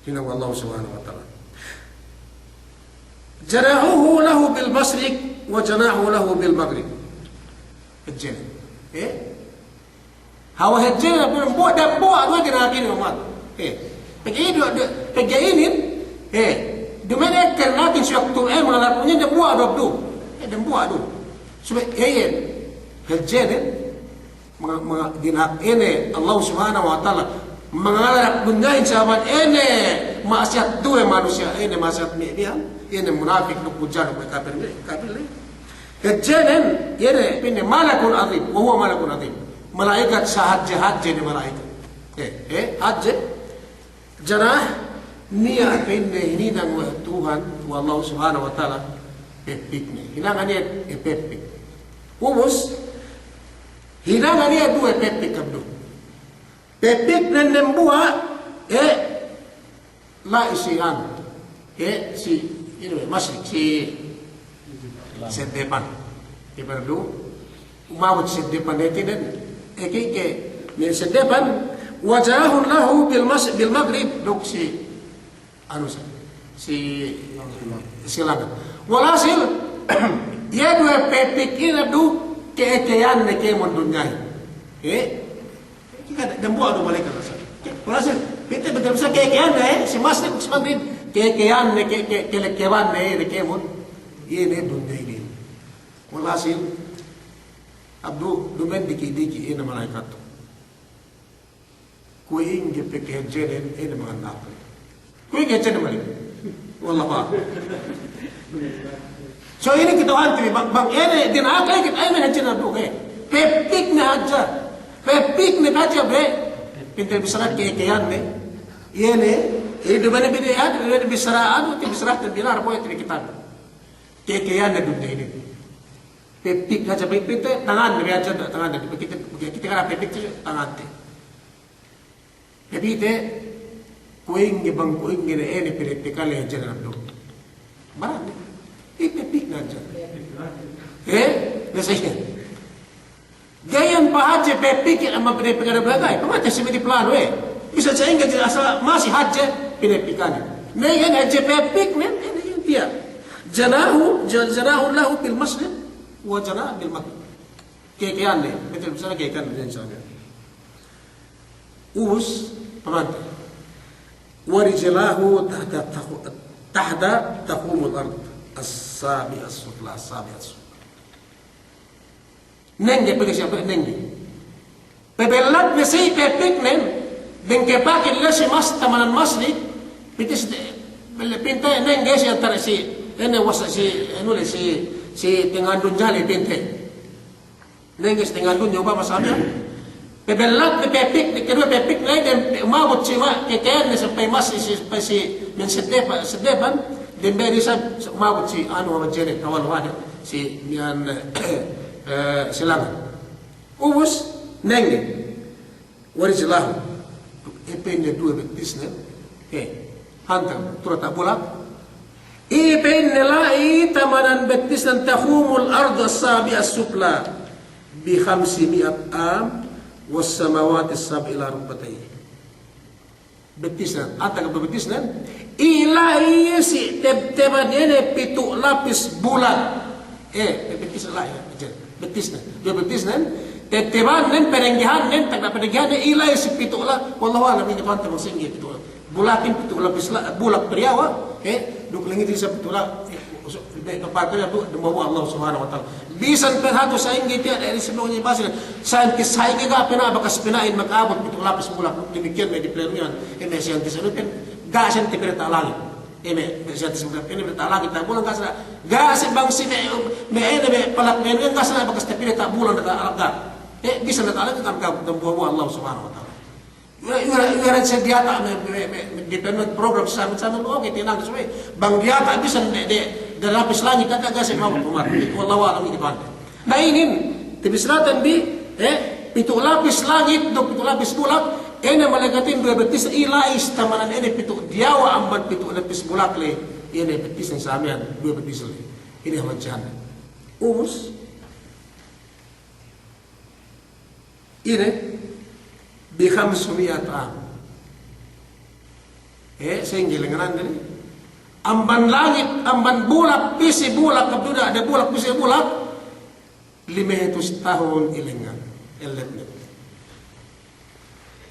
Hinang we' Allah Subhanahu wa Ta'ala. Janahuhu lahu bil mashriq wa janahuhu lahu bil maghrib. Hadjene. Eh? Hawal hadjene, dembuwa', dembuwa' duwe dina'akin Muhammad. Eh. Pegge' inin, du-, pegge' inin, eh, duma'in ekka dina'akin si waktu, eh, mangalap punya dembuwa' du, du. Eh, dembuwa' du. Subey, eh, eh. Hadjene. Manga-, manga-, dina'ak ine Allah Subhanahu wa Ta'ala mangalarak dunyahin sababan ine ma'asiyat duwe manusiya', ine ma'asiyat me' bihan, ine munapik duk fujjar duk kapir, me' kapir le. Hadjenen, ine, pa'inne malakun azim, wa huwa malakun azim. Mala'ikat sahadje-hadje ne mala'ikat. Eh, eh, hadje. Janah, niya' pa'inne hininang we' Tuhan, we' Allah Subhanahu wa Ta'ala, peppikne. Hinangan iye, eh, peppik. Ubus, hinangan iye duwe peppik, Abdu. Peppiknen dembuwa', eh, la'i si anu. Eh, si, ine, mashriq, si, si depan. Depan du. Umabut si depan hātinen, eh, ke, ke, me' si depan, wa janahun lahu bil mas-, bil maghrib, duk si, anu sa, si, si lahat. Walhasil, iye duwe peppik inin du, ke'ekeyanne kēmon dunyahin. Eh? Kika dembuwa' du mala'ikat sa. Walhasil, pite betul bisa ke'ekeyanne, eh, si mashriq, si maghrib, ke'ekeyanne, ke, ke, kelekkebanne, eh, kēmon. Iye ne dunyahin. Walhasil, Abdu, duma'in diki'-diki' ine mala'ikat tu. Kuwe' ingge pegge' hadjenen, ine mangan akal. Kuwe' ingge hadjenen mala'ikat. Wallahu a'lam. So ine kite ante bi, bang, bang ine dina'ak, eh, kite ine hadjenen du, eh. Peppikne hadja. Peppikne hadja be. Pintel bissara ke'ekeyanne. Iye ne. Iye duma'in bi de, ah, duma'in bissara, anu, te bissara, te binar, boy, te kitab. Ke'ekeyanne dunyahin. Peppik hadja, peppik te, tangan, hadja, tangan, kite, kite kala peppik te, tangan te. Peppik te, kuwe' ingge bang, kuwe' ingge ne, ine peppik kale hadja na do. Baran, eh, peppik hadja. Eh, na sa iyan. Ga'i iyan pahadje peppik iyan amban peppik ada balaga'. Pamante si me' di plano, eh. Bisa sa'ingge asal masi hadje peppik inin. Na iyan hadje peppik, ne, ne, ne, iyan tiya'. Janahu, ja-, janahun lahu bil mashriq. Wa janah bil maghrib. Ke'ekeyanne, betul, bissara ke'ekeyanne, insya Allah. Ubus, pamante. Wa rijlahu tahta tahu-, tahta tahumul ard. As-sabi'ah as-sufla, as-sabi'ah as-sufla. Nengge, pegge' siye, nengge. Pabellat ne si peppiknen, dengke pakin le si mas-, tamanan mashriq, pinte si, belle pinte nengge si antara si, ine wasa si, anu le si, si tengahan dunya le pinte. Nengge si tengahan dunya, umpama sa miya'an. Pebellat ne pepik, ne keduwe pepik ne, dem umabut si ma', kekene sampay mas si, si, si, men seddepan, seddepan, dem beri sa, sa umabut si, anu, hawal jene, hawal wade, si, miyan, eh, silangan. Ubus, nengge. Wa rijlahu. Iye pa'inne duwe bettisnen. He. Hantang, tu' diyata' bulak. Iye pa'inne la'i tamanan bettisnen, takhumul arda as-sabi'a as-sufla bi khamsi mi'at am was samawati as-sab'i ila rukbatayhi. Bettisnen, hantang bettisnen. Iye la'i si tebteban ine pitu' lapis bulak. Eh, bettisnen la'i, bettisnen. Duwe bettisnen. Tebtebannen, penenggehannen, tagna' penenggehannen, iye la'i si pitu' la-, wallahu a'lam, ine pa'inte bang sa'ingge pitu' la-, bulakin pitu' lapis la-, bulak pe diyawa', eh, duk langitin sa pitu' la-, eh, usu-, de-, de-, Allah Subhanahu wa Ta'ala. Bisan pe hatu sa'ingge tiya' de-, de-, sebelum ini basi, sa'ingge, sa'ingge ga' pe na bakas pina'in maka'abut pitu' lapis bulak, duk damikkiyan me' di planet iyan, eh, me' siyantis anu pen, ga' siyan tapireta' langit. Ine, siyantis bulak, ine, diyata' langit duk bulan, ga' sa, ga' si bang si me', me' ine, me' palak me' ine, ga' sa bakas tapireta' bulan diyata' langit. Eh, bisan diyata' langit kan ka dambuwa'-buwa' Allah Subhanahu wa Ta'ala. Iye, iye, iye, si diyata' me', me', me', me' development program sa, sa, oke, tinang suwe. Bang diyata' bisan de, de, de lapis langit, diyata' ga' si mau kumar. Wallahu a'lam, ine pa'inte. Na inin, tabissaraten bi, eh, pitu' lapis langit duk pitu' lapis bulak, ine mala'ikatin duwe bettisnen, iye la'i si tamanan ine pitu' diyawa' amban pitu' lapis bulak le, ine bettisnen samiyan, duwe bettisnen le. Ine hawajjahan. Ubus, ine, bi khamsi mi'at am. Eh, sa'ingge lengngan inin. Amban langit, amban bulak, pī si bulak, kabduda, de bulak, pī si bulak. Lime hatus tahun ilengngan, ellet ne.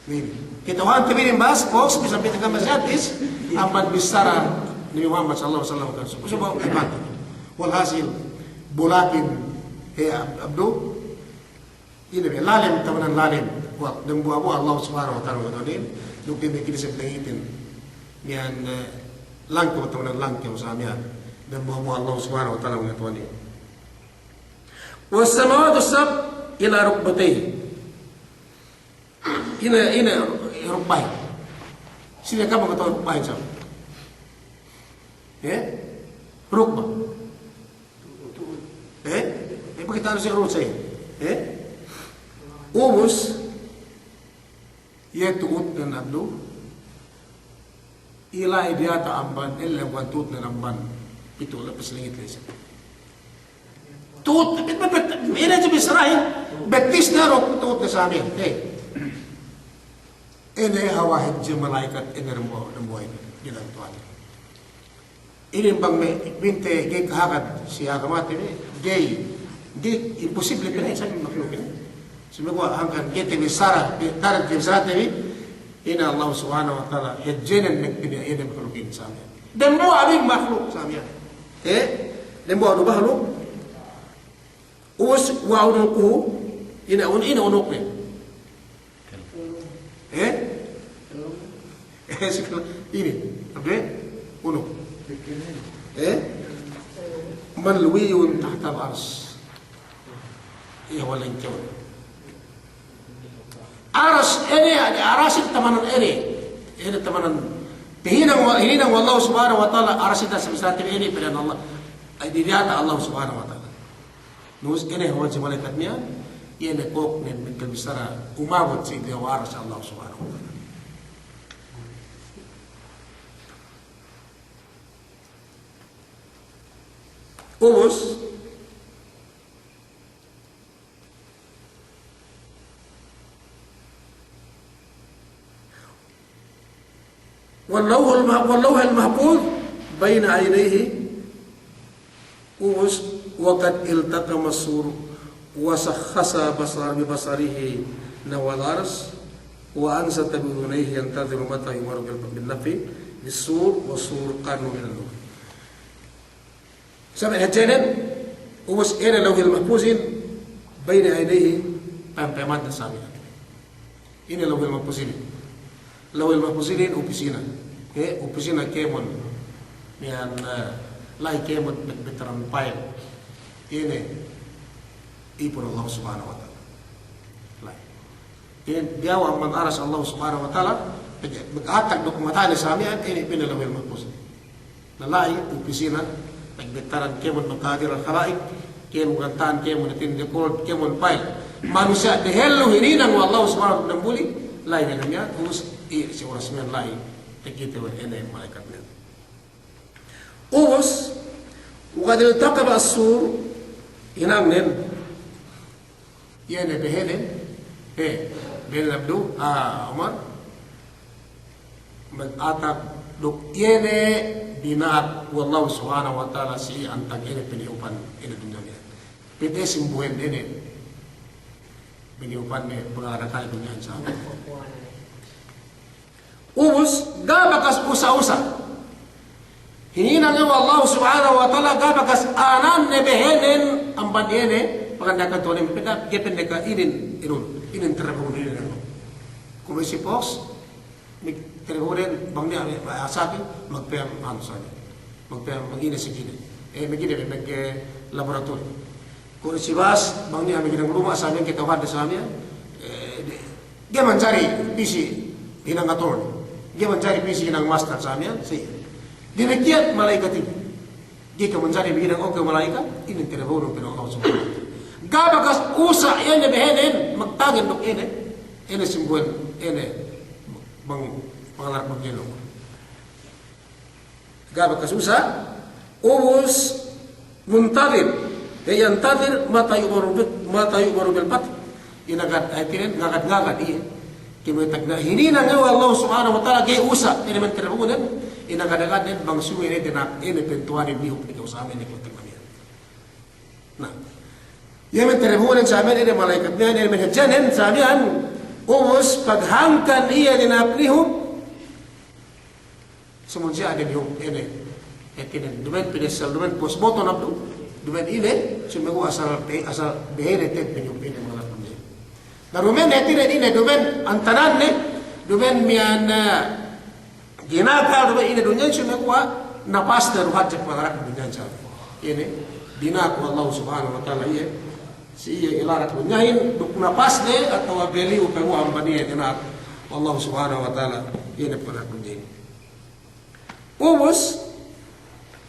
Inin. Kata'uhante bi inin bas, bos, bisan pa'inte ka'am siyantis, amban bissara Nabi Muhammad sallallahu alaihi wasallam kan. Subey, subey, iban. Walhasil, bulakin, he, Ab-, Abdu, ine be, lalem, tamanan lalem. Wa, dambuwa'-buwa' Allah Subhanahu wa Ta'ala, wa Ta'ala, duk ine kite se pengitin. Miyan, eh, langkew, tamanan langkew, samiyan. Dambuwa'-buwa' Allah Subhanahu wa Ta'ala, wa Ta'ala. Was samawati sab' ila rukbatayhi. Ine, ine rukbahin. Sine ka'am kata'uhan rukbahin sab'? Eh? Rukba. Eh? Eh, pagkita' anu si rukba sab'? Eh? Ubus. Iye tu'utnen Abdu, iye la'i diyata' amban, ellew kan tu'utnen amban pitu' lapis langit le isab. Tu'ut, bet-, bet-, bet-, ine tu bissarahin, bettisnen duk tu'utnen samiyan. Eh. Ine hawal hadje mala'ikat ine dambuwa', dambuwa' ine, bilang Tuhan. Inin bang me' pa'inte ga'i kahagad si agamate bi, ga'i, ga'i, imposible pina'in samiyan makhluk inin. Saguwa' hangkan ga'i tabissara, ga'i tabissarate bi, ine Allah Subhanahu wa Ta'ala, hadjenen me' pa'inte inin makhluk inin samiyan. Dambuwa' inin makhluk samiyan. Eh? Dambuwa' inin makhluk. Us wa unuquhu, ine un-, ine unuknen. Eh? Eh, sikal, ine, abe, unu. Eh? Malwiyun tahtal arsh. Iye, walan kewal. Arsh, ine, arsh tamanan ine. Ine tamanan. Hininang we', hininang we' Allah Subhanahu wa Ta'ala, arsh inin sabab ine, pa'in Allah. Ay, diyata' Allah Subhanahu wa Ta'ala. Nus ine hawal si mala'ikat miya'an, iye ne kōknen me' bissara umabut si diyawa' arsh Allah Subhanahu wa Ta'ala. Ubus, واللوح المح-، واللوح المحفوظ بين عينيه. Us, وقد التقم السور وشخص بصر-، ببصره نحو العرش، وأنصت بأذنيه ينتظر متى يؤمر بال-، بالنفخ في الصور، والصور قرن من نور. Sampay hadjenen, ubus ine Lawhil Mahfuzin, bayna aynayhi, payam-payamante samiyan. Ine Lawhil Mahfuzin. Lawhil Mahfuzin inin opisina. He, opisina kēmon. Miya'an, eh, la'i kēmon bet-, betteran file. Ine, ipun Allah Subhanahu wa Ta'ala. La'i. Inin diyawa' amban aras Allah Subhanahu wa Ta'ala, mag-, mag-atak duk matane sa miya'an, inin pī ne Lawhil Mahfuz. Na la'i, opisina, pagbettaran kēmon maqadir al-khalaiq, kēmon gantaan, kēmon itin record, kēmon file. Manusiya' dehellu hininang we' Allah Subhanahu wa Ta'ala damuli, la'i ne miya'an, ubus, i, si oras miya'an la'i, takite we' ine mala'ikat miya'an. Ubus, wa qad iltaqama as-sur, hinangnen, iye ne behenen, he, behenen abdu, ah, Umar, mag-atak duk iye ne dina'ak we' Allah Subhanahu wa Ta'ala si antag ine pinihupan ine dunya niya'. Pite simbuhen ine pinihupan ne pangalakale dunya niya' sa. Ubus, ga' bakas usa-usa. Hininang we' Allah Subhanahu wa Ta'ala, ga' bakas ananne behenen amban iye ne, panganda'akan Tuhanin, pa'inne, ga'i pa'inne ka inin, inun, inin teleponen, inin, inun. Kuwe' si pos, me' teleponen, bang niya', me', asaki, magpayam, anu, sani. Magpayam, magine si gine. Eh, magine, me', mag, eh, laboratori. Kuwe' si bas, bang niya' maghinang luma' sa miya'an, kata'uhande sa miya'an, eh, di-, ga'i manjari pī si hinang attorney. Ga'i manjari pī si hinang master sa miya'an, si. Damikkiyan mala'ikat inin. Ga'i kew manjari maghinang, o kew mala'ikat, inin teleponun kew Allah Subhanahu wa Ta'ala. Ga' bakas usa' iye ne behenen, magtagen duk ine, ine simbuhen, ine, bang, bang larak maghinang. Ga' bakas usa', ubus muntadhir. He yantadhir mata yu'maru bil, mata yu'maru bil fath. Inagad, eh, hātinen, ngagad-ngagad iye. Kēmon tagna' hininang we' Allah Subhanahu wa Ta'ala ga'i usa', ine men teleponen, inagad-ngagadnen bang subey ine dina'ak, ine pa'in Tuhanin nihup ne kew sa miya'an, ine kew tagna' miya'an. Na, iye men teleponen sa miya'an, ine mala'ikat miya'an, ine men hadjenen sa miya'an, ubus paghangkan iye dina'ak nihup, Sumun siye ade nihup ine. Hātinen, duma'in pinessel, duma'in postmortem abdu. Duma'in ine, sumeguwa' asal, asal behene te'ed pinihup ine mala'ikat inin. Na duma'in hātinen ine, duma'in antananne, duma'in miya'an, eh, ginakal, duma'in ine dunyahin, sumeguwa' napasne du hadja palarak dunyahin sa. Ine, dina'ak we' Allah Subhanahu wa Ta'ala iye. Si iye ilarak dunyahin, duk napasne, atawa beliyu paguwa' amban iye dina'ak we' Allah Subhanahu wa Ta'ala, ine palarak dunyahin. Ubus,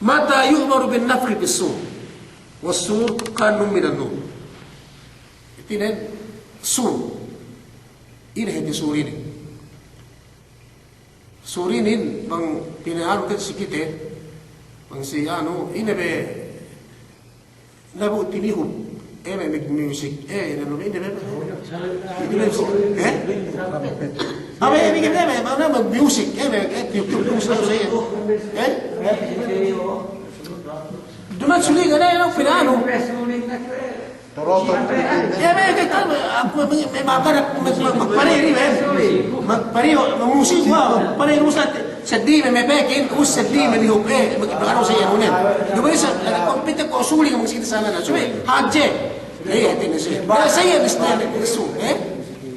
mata yu'maru bin nafkhi fis sur. Was sur kanzun minan nur. Hātinen sur. Ine hāti sur inin? Sur inin bang pina'anu te'ed si kite, bang si anu, ine be Na bu tinihup, eh, me', me' music, eh, ine, ine, ine, ine, eh? Abe, ine, ine, me', me', me' music, eh, me', eh, YouTube, eh? Duma'in suling, ine, ine, pina'anu. Eh, me', me', me', me', me', magpare, ine, me'. Magpare, music, wa, magpare, Ustad. Seddili me' me' pekin, us seddili me' nihup, eh, me' anu siye nunen. Duma'in sa, eh, kuwe' pite kuwe' suling me' siki sana na. Subey hadje. Eh, hātinen siye. Na siye ne, ne, ne sur, eh?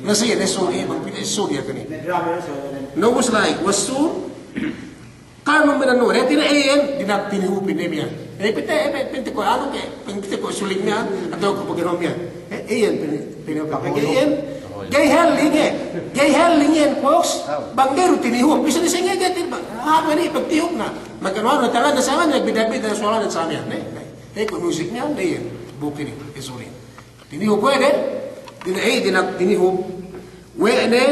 Na siye ne sur, eh, bang pite sur iye kene. Na ubus la'i, was sur kanzun minan nur. Hātinen iyan, dina'ak tinihupin ne miya'an. Eh, pite, eh, pite kuwe' anu ke, pite kuwe' suling miya'an, atawa kuwe' pagero miya'an. Eh, iyan, pite, pite, pite, iyan. Ga'i helling, eh. Ga'i helling iyan, folks. Bang ga'i du tinihup. Bisan ne sa'ingge ga'i tin, bang. Hāp inin pagtihupne. Maganu-anu talanne sa miya'an, bida-bida suwalane sa miya'an, ne? Ne. Eh, kuwe' music miya'an, ne iyan. Bukit inin, eh, sorry. Tinihup we' de, dine, eh, dina'ak tinihup. We' ne,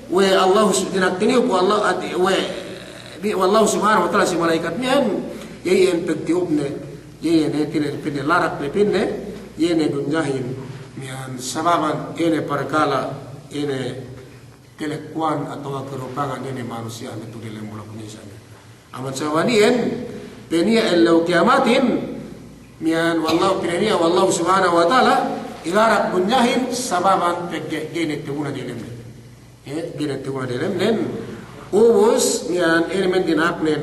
we' Allah, dina'ak tinihup we' Allah, ati, we', bi, we' Allah Subhanahu wa Ta'ala si mala'ikat miya'an, iye iyan pagtihupne, iye iyan, eh, tine, pa'inne larakne, pa'inne, iye ne dunyahin, miya'an sababan, iye ne parkala', iye ne kalekkuwan atawa karupangan ine manusiya' me' tu'u diyalem bulak dunya sa miya'an. Amban sabab iyan, pa'in iye ellew kiyamatin, miya'an we' Allah, pa'in iye we' Allah Subhanahu wa Ta'ala, ilarak dunyahin sababan pegge' ga'i ne tewuna diyalemnen. Eh, ga'i ne tewuna diyalemnen. Ubus, miya'an ine men dina'aknen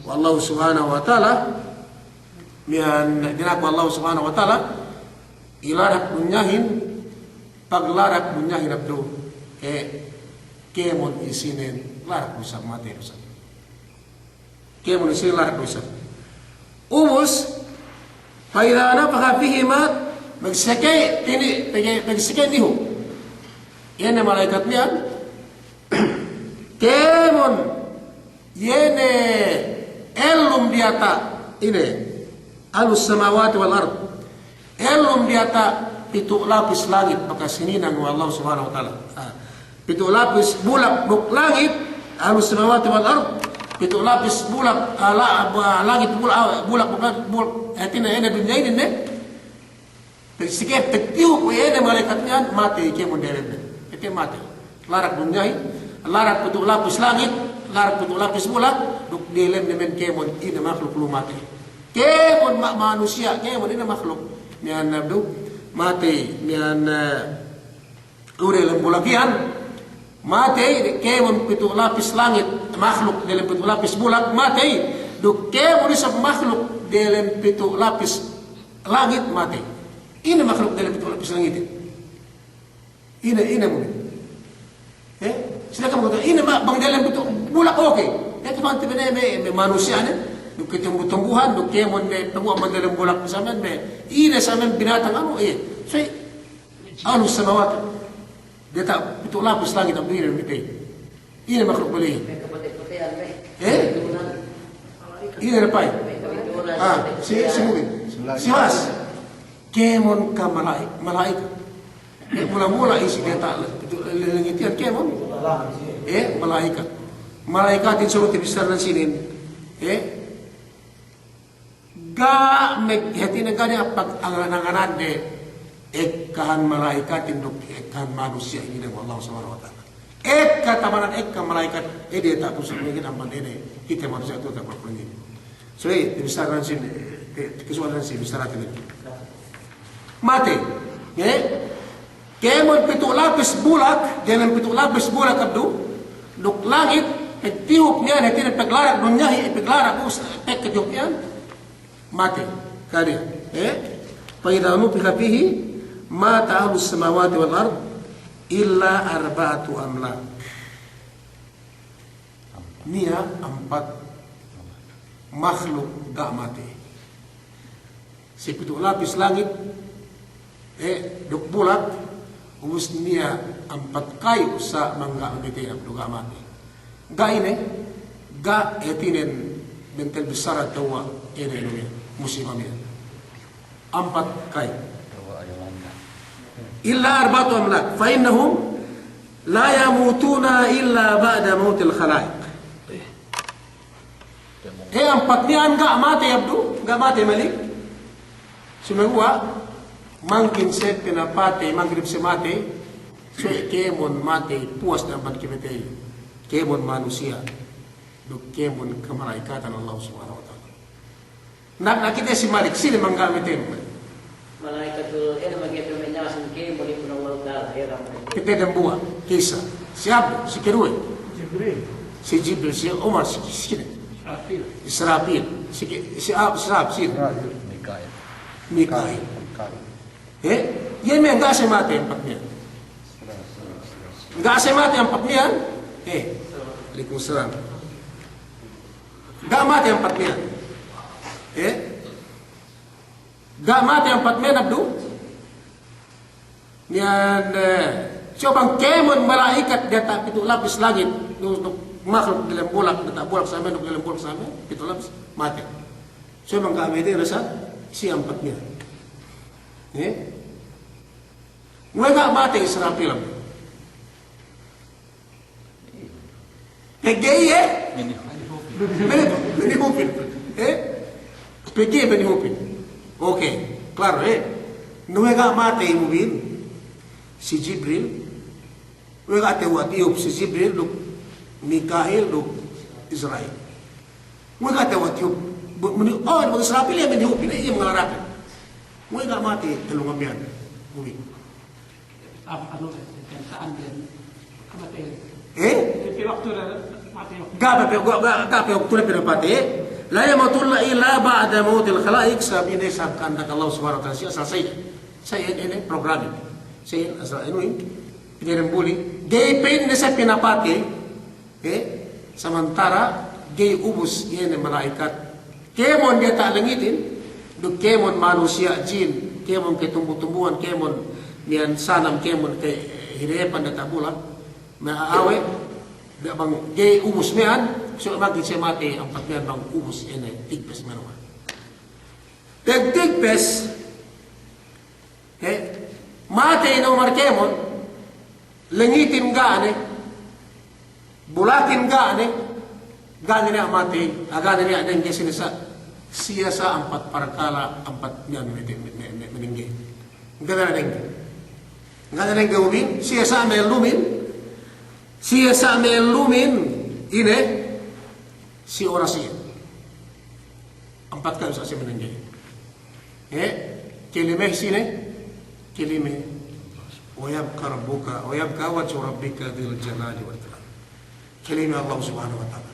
we' Allah Subhanahu wa Ta'ala, miya'an dina'ak we' Allah Subhanahu wa Ta'ala, ilarak dunyahin, paglarak dunyahin abdu, eh, kēmon isinen, larak du isab, matey du isab. Kēmon isinen larak du isab. Ubus, fa idha nafikha fihi mat, magsakey tini-, pegge', magsakey nihup. Iye ne mala'ikat miya'an, kēmon, iye ne ellum diyata', ine, ahlus samawati wal ard. Ellum diyata' pitu' lapis langit, bakas hininang we' Allah Subhanahu wa Ta'ala. Ah, pitu' lapis bulak duk langit, ahlus samawati wal ard, pitu' lapis bulak, ah, la-, ah, langit bulak, ah, bulak, bulak, bulak, eh, hātinen, ine dunya inin ne. Pag sike, pagtiyup we' ne mala'ikat miya'an, matey kēmon delemnen. Ite matey. Larak dunyahin, larak pitu' lapis langit, larak pitu' lapis bulak, duk delemne men kēmon ine makhluk lu matey. Kēmon ma-, manusiya', kēmon ine makhluk. Miya'an abdu, matey, miya'an, eh, lu delem bulak iyan, matey, kēmon pitu' lapis langit, makhluk delem pitu' lapis bulak, matey, duk kēmon isab makhluk delem pitu' lapis langit, matey. Ine makhluk delem pitu' lapis langit? Ine, ine mu. Eh? Sila kamu kata, ine ma-, bang delem pitu' bulak, oke. Eh, tuwan, tibe ne me', me' manusiya' ne, duk tumbu-tumbuhan, duk kēmon me' paguwa' bang delem bulak samen me', ine samen binatang anu, eh. So, ahlus samawati. Diyata' pitu' lapis langit abdu ine me' te. Ine makhluk bali. Eh? Ine repay. Ah, si, si mungkin. Si was. Kēmon ka mala'i-, mala'ikat. Mula-mula isi diyata' pitu' langit iyan kēmon. Eh, mala'ikat. Mala'ikatin suru' tibissarahan sinin. Eh? Ga' me', hātinen ga' niya' pag-angan-anganande ekkahan mala'ikatin duk ekkahan manusiya' inin we' Allah Subhanahu wa Ta'ala. Ekka tamanan ekka mala'ikat, eh, diyata' pusu' mungkin amban ine, kite manusiya' tu' ta' pagpangin. So, eh, tibissarahan sin, eh, ti-, tibissarahan sin, bissaratin inin. Matey, eh? Kēmon pitu' lapis bulak, delem pitu' lapis bulak abdu, duk langit, pagtiyup niyan, hātinen paglarak dunyahin, paglarak us-, pagtiyup niyan, matey. Kadiya, eh? Fa idha nufikha fihi, mata ahlus samawati wal ard, illa arba'atu amlak. Niya' ampat makhluk ga' matey. Si pitu' lapis langit, eh, duk bulak, ubus niya' ampat kayu sa' mangga' matey, duk ga' matey. Ga' ine, ga' hātinen bentel bissara tewwa', ine inu iye, musiba iye. Ampat kayu. Illa arba'atu amlak, fa innahum la yamutuna illa ba'da mautil khalaiq. Eh, ampat miya'an ga' matey abdu, ga' matey malik. Sumeguwa', mangkin siye pinapatey, mangkin siye matey, suwe' kēmon matey, puwas ne amban kēmon matey, kēmon manusiya', duk kēmon kamala'ikatan Allah Subhanahu wa Ta'ala. Na, na kite si Malik, sine mangga' matey? Malaikatul, eh, mangga' matey, mangga' matey, mangga' matey. Kite dambuwa', kisa. Si Abu, si keduwe. Jibril. Si Jibril, si Umar, si, si sine? Israfil. Israfil. Si ke-, si Ab-, Israfil, sine? Israfil. Mikail. Mikail. Mikail. Eh? Iye me' ga' siye matey ampat miya'an. Ga' siye matey ampat miya'an. Eh. Alaikum salam. Ga' matey ampat miya'an. Eh? Ga' matey ampat miya'an abdu. Miya'an, eh, so bang kēmon mala'ikat diyata' pitu' lapis langit, duk, duk makhluk delem bulak, diyata' bulak samen, duk delem bulak samen, pitu' lapis, matey. So bang ga' matey, rasa si ampat miya'an. Eh? We'ey ga' matey Israfil? Pegge' iye? Bennihupin. Bennihupin. Eh? Pegge' iye bennihupin. Oke. Klaro, eh? Nu we'ey ga' matey mubin? Si Jibril. We'ey ga' tewwa' tiyup? Si Jibril duk Mikail duk Israfil. We'ey ga' tewwa' tiyup? Bu-, muni-, oh, bu Israfil iye bennihupin, eh, iye mangarapin. We'ey ga' matey tellu miya'an mubin? Ap-, anu, eh, sa'an din. Matey. Eh? Pī waktu ne matey. Ga' pe, ga', ga', ga' pe waktu ne pinapatey. La yamutunna illa ba'da mautil khalaiq, sabab ine, sabab kahandak Allah Subhanahu wa Ta'ala, siye asal sa iye. Sa iye inin program. Sa iye asal inu inin. Pinirembuli. Ga'i pe inin siye pinapatey. Eh, samantara' ga'i ubus iye ne mala'ikat. Kēmon diyata' langitin, duk kēmon manusiya', jin, kēmon katumbu-tumbuhan, kēmon miya'an sanam, kēmon ke-, Hinayapan diyata' bulak, me' a'a we', da' bang ga'i ubus miya'an, so bang kite matey ampat miya'an bang ubus ine, tigpes miya'an. Pegtigpes, he, matey ne Umar kēmon, langitin ga' ne, bulakin ga' ne, ga' ne niya' matey, a ga' ne niya' dengge. Sine sa', siye sa' ampat parkala', ampat miya'an me-, me-, me-, me-, menengge. Ga' ne dengge. Ga' ne dengge ubin, siye sa' me' lumin, siye sa' me' lumin, ine, si oras iye. Ampat ka'u sa' siye menengge. Eh, kelime sine, kelime, "Wa yabqa rabbuka, wa yabqa wajhu rabbika dzul jalali wal ikram." Kelime Allah Subhanahu wa Ta'ala.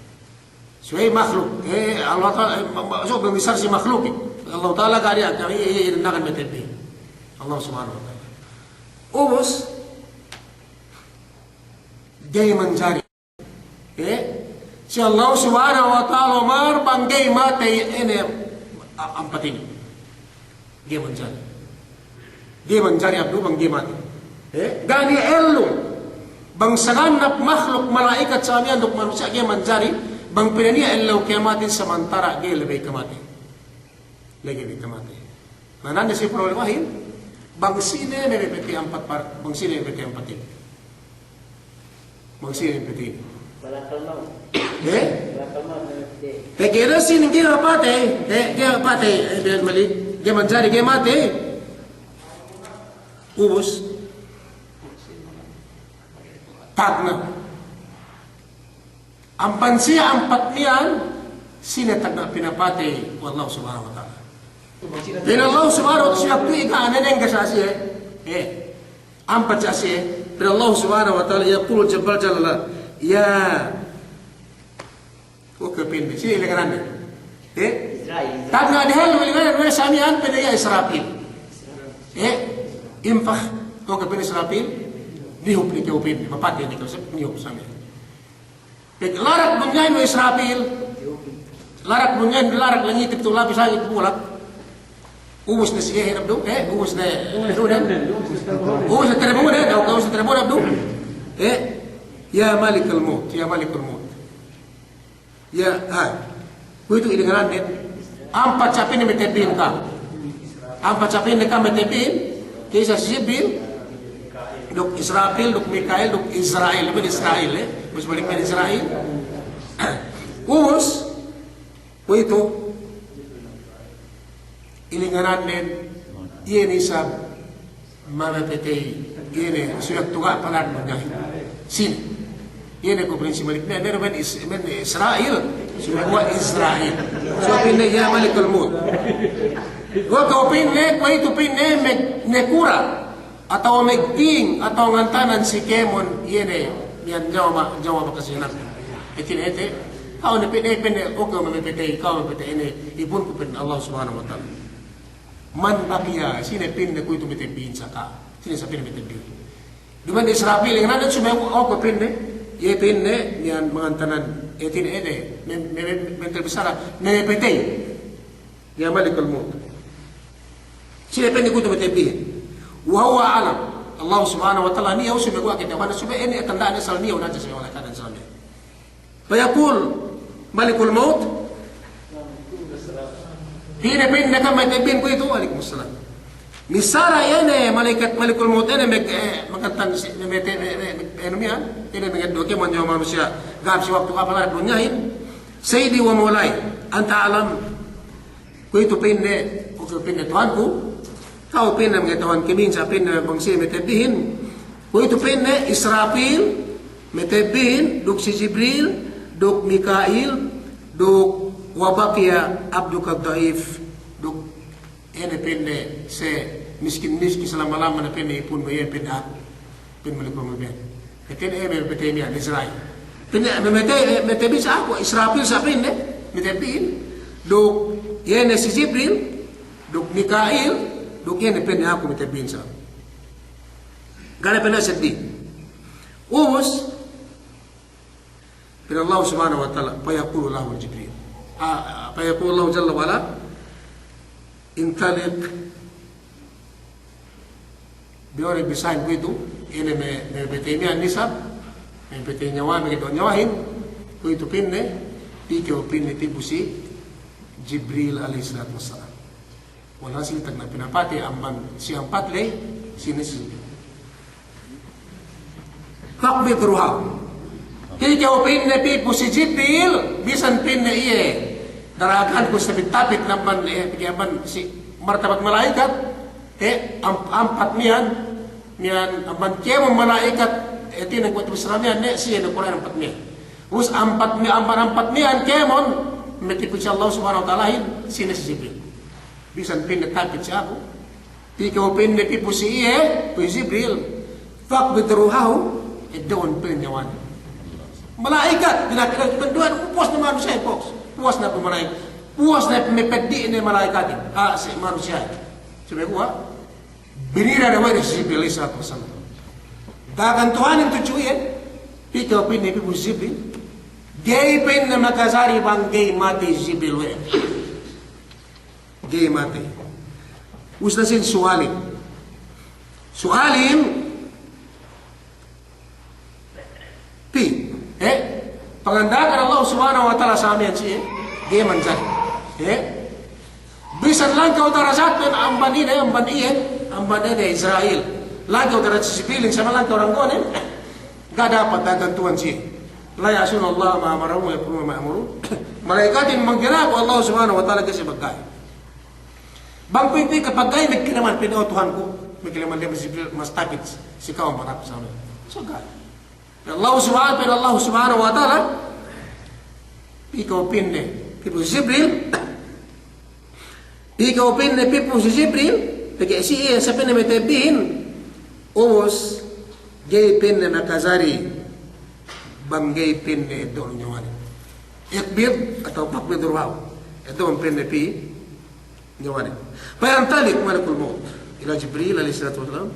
So, eh, makhluk, eh, Allah Ta'ala, eh, ma-, ma-, so, bang misal si makhluk, eh. Allah Ta'ala ga' niya', kami, eh, eh, inangan me' tebbi. Allah Subhanahu wa Ta'ala. Ubus, ga'i manjari. Eh, si Allah Subhanahu wa Ta'ala Umar bang ga'i matey ine, a-, ampat inin. Ga'i manjari. Ga'i manjari abdu bang ga'i matey. Eh, ga' niya' ellu. Bang saganap makhluk, mala'ikat sa' miya'an duk manusiya' ga'i manjari, bang pa'in niya' ellew kamateyin samantara' ga'i lebey kamatey. Lagi' bi kamatey. Na, nande si problemahin, bang sine mepetey ampat par-, bang sine mepetey ampat inin. Bang sine mepetey. Malakal maut. Eh? Malakal maut mepetey. Pegge' ine sine ga'i mapatey, eh, ga'i mapatey, eh, biya' mali, ga'i manjari, ga'i matey. Ubus. Tagna'. Amban siye ampat miya'an, sine tagna' pinapatey we' Allah Subhanahu wa Ta'ala. Pa'in Allah Subhanahu wa Ta'ala, si waktu iye ga' ne nengge sa' siye. Eh, ampat sa' siye. Pa'in Allah Subhanahu wa Ta'ala, yaqulu Jabbar Jallallah, ya. Oke, pa'inne, sine ilingananne? Eh? Israfil. Tagna' dehellu ilingananne sa' miya'an, pa'inne ya Israfil. Eh, infikh. Oke, pa'inne Israfil. Nihup ne kew, pa'inne. Mapatey ne kew, nihup sa' miya'an. Pegge' larak dunyahin we' Israfil. Larak dunyahin, larak langitin pitu' lapis langit bulak. Ubus ne siyehin abdu, eh, ubus ne, ubus ne, ubus ne terebunen, eh, ubus ne terebunen abdu. Eh, ya Malikal Maut, ya Malikal Maut. Ya, ha. Kuwe'itu ilingananne. Ampat sa' pa'inne metebbihin ka'u. Ampat sa' pa'inne ka'u metebbihin. Ka'isa si Jibril, duk Israfil, duk Mika'il, duk Izra'il. Pa'in Israfil, eh? Mas balik pa'in Israfil. Ubus, kuwe'itu ilingananne, iye ne isab mamepetey, iye ne suwek tuga' pangan magnahi. Sine? Iye ne kuwe' pa'in si Malik, ne, ne, men Is-, men Israfil, sumeguwa' Izra'il. So pa'inne, ya Malikal Maut. Kuwe' kew pa'inne, kuwe'itu pa'inne, me-, nakura, atawa magting, atawa ngantanan si kēmon, iye ne, miya'an nyawa ma-, nyawa makasihanap. Hātinen hāti, ka'u ne pa'inne, pa'inne, o kew mamepetey, ka'u mamepetey ine, ipunku pa'in Allah Subhanahu wa Ta'ala. Man baqiya, sine pa'inne kuwe'itu metebbihin sa' ka'u. Sine sa' pa'inne metebbihin. Duma'in Israfil, ilingananne sumeguwa' o kew pa'inne, iye pa'inne, miya'an mangantanan, hātinen hāti, me-, me-, me-, mental bisara, mamepetey. Ya Malikal Maut. Sine pa'inne kuwe'itu metebbihin. Wa huwa a'lam. Allah Subhanahu wa Ta'ala niya' sumeguwa' kata'uhanne, subey inin tanda'anne asal niya' hadja sumeguwa' kata'uhanne. Fayaqul Malikul Maut. Sine pa'inne ka'u metebbihin kuwe'itu, wa alaikum salam. Misal iye ne mala'ikat Malikul Maut inin me-, eh, makantan si, me-, me-, me-, me-, me-, anu miya'an, inin mangeddo' kēmon nyawa manusiya', ga' hap si waktu ka'u larak dunyahin. Sayyidi wa mawlaya, anta a'lam. Kuwe'itu pa'inne, o kew pa'inne Tuhanku, ka'u pa'inne mangata'uhan kami sa' pa'inne bang sine metebbihin. Kuwe'itu pa'inne Israfil metebbihin, duk si Jibril, duk Mika'il, duk wa baqiya abduka da'if, duk ine pa'inne si miskin-miskin salama-lama ne pa'inne ipunnu iye pa'inne aku. Pa'in Malikul Maut miya'an. Hātinen, eh, me-, metebbihin Israfil. Pa'inne, me-, mete-, me-, metebbihin sa' aku, Israfil sa' pa'inne, metebbihin. Duk, iye ne si Jibril, duk Mika'il, duk iye ne pa'inne aku metebbihin sa'. Ga' ne pa'inne seddili. Ubus, pa'in Allah Subhanahu wa Ta'ala, fayaqulu lahu Jibril. Ah, fayaqulu Allah Jalla wa Ala, intaliq. Biya' ne bisan kuwe'itu, Ine me', me' pete' miya'an isab, me' pete' nyawa, me' kedo' nyawahin, kuwe'itu pa'inne, pī kew pa'inne pī pu si Jibril alayhis salatu wassalam. Walhasil tagna' pinapatey amban si ampat ley, sine si Jibril. Faqbid ruhahu. Pī kew pa'inne pī pu si Jibril, bisan pa'inne iye daraganku si tapit-tapit amban, eh, pegge' amban si martabat mala'ikat, eh, am-, ampat miya'an, miya'an amban kēmon mala'ikat, eh, hātinen kuwe' bissara miya'an, ne, siye ne Kur'an ampat miya'an. Ubus ampat mi-, amban ampat miya'an kēmon, me' tipu si Allah Subhanahu wa Ta'alahin, sine si Jibril. Bisan pa'inne tapit si aku, pī kew pa'inne pī pu si iye, pu si Jibril. Faqbid ruhahu, eddo'un pa'inne nyawanen. Mala'ikat, dina'ak-dina'ak, pendu'an, puwas ne manusiya', puwas. Puwas ne pe mala'ikat. Puwas ne me' peddi' ne mala'ikatin. Ah, si manusiya'. Saguwa', binira ne we' ne si Jibril alayhis salatu wassalam. Dagan Tuhanin tudju iye, pī kew pa'inne pī pu si Jibril. Ga'i pa'inne makajari bang ga'i matey si Jibril we' ne. Ga'i matey. Ubus ne sin suwalin. Suwalin, pī, eh, panganda'akan Allah Subhanahu wa Ta'ala sa miya'an si iye, ga'i manjari. Eh, bisan langkew darajatnen amban ine, amban iye, amban ine Israil. Langkew darajat si Jibril, sa miya'an langkew ranggonen, ga' dapat dagantuhan si iye. La ya'sunallaha ma amarahum wa yaf'aluna ma yu'marun. Mala'ikatin bang ginawa Allah Subhanahu wa Ta'ala ga'i siye pagga'i. Bang kuwe' pī ke pagga'i, magkinaman pa'inne, "O Tuhanku," magkinaman, "diya' si Jibril mas tapit si ka'u amban aku sa miya'an." So ga'i. Allah Subhanahu, pa'in Allah Subhanahu wa Ta'ala, pī kew pa'inne pī pu si Jibril, pī kew pa'inne pī pu si Jibril, pegge' si iye sa pa'inne me' tebihin, ubus ga'i pa'inne makajari bang ga'i pa'inne eddo'un nyawanen. Iqbid atawa faqbid ruhahu. Eddo'un pa'inne pī nyawanen. Fayantaliq malakul mawt ila Jibril alayhis salatu wassalam,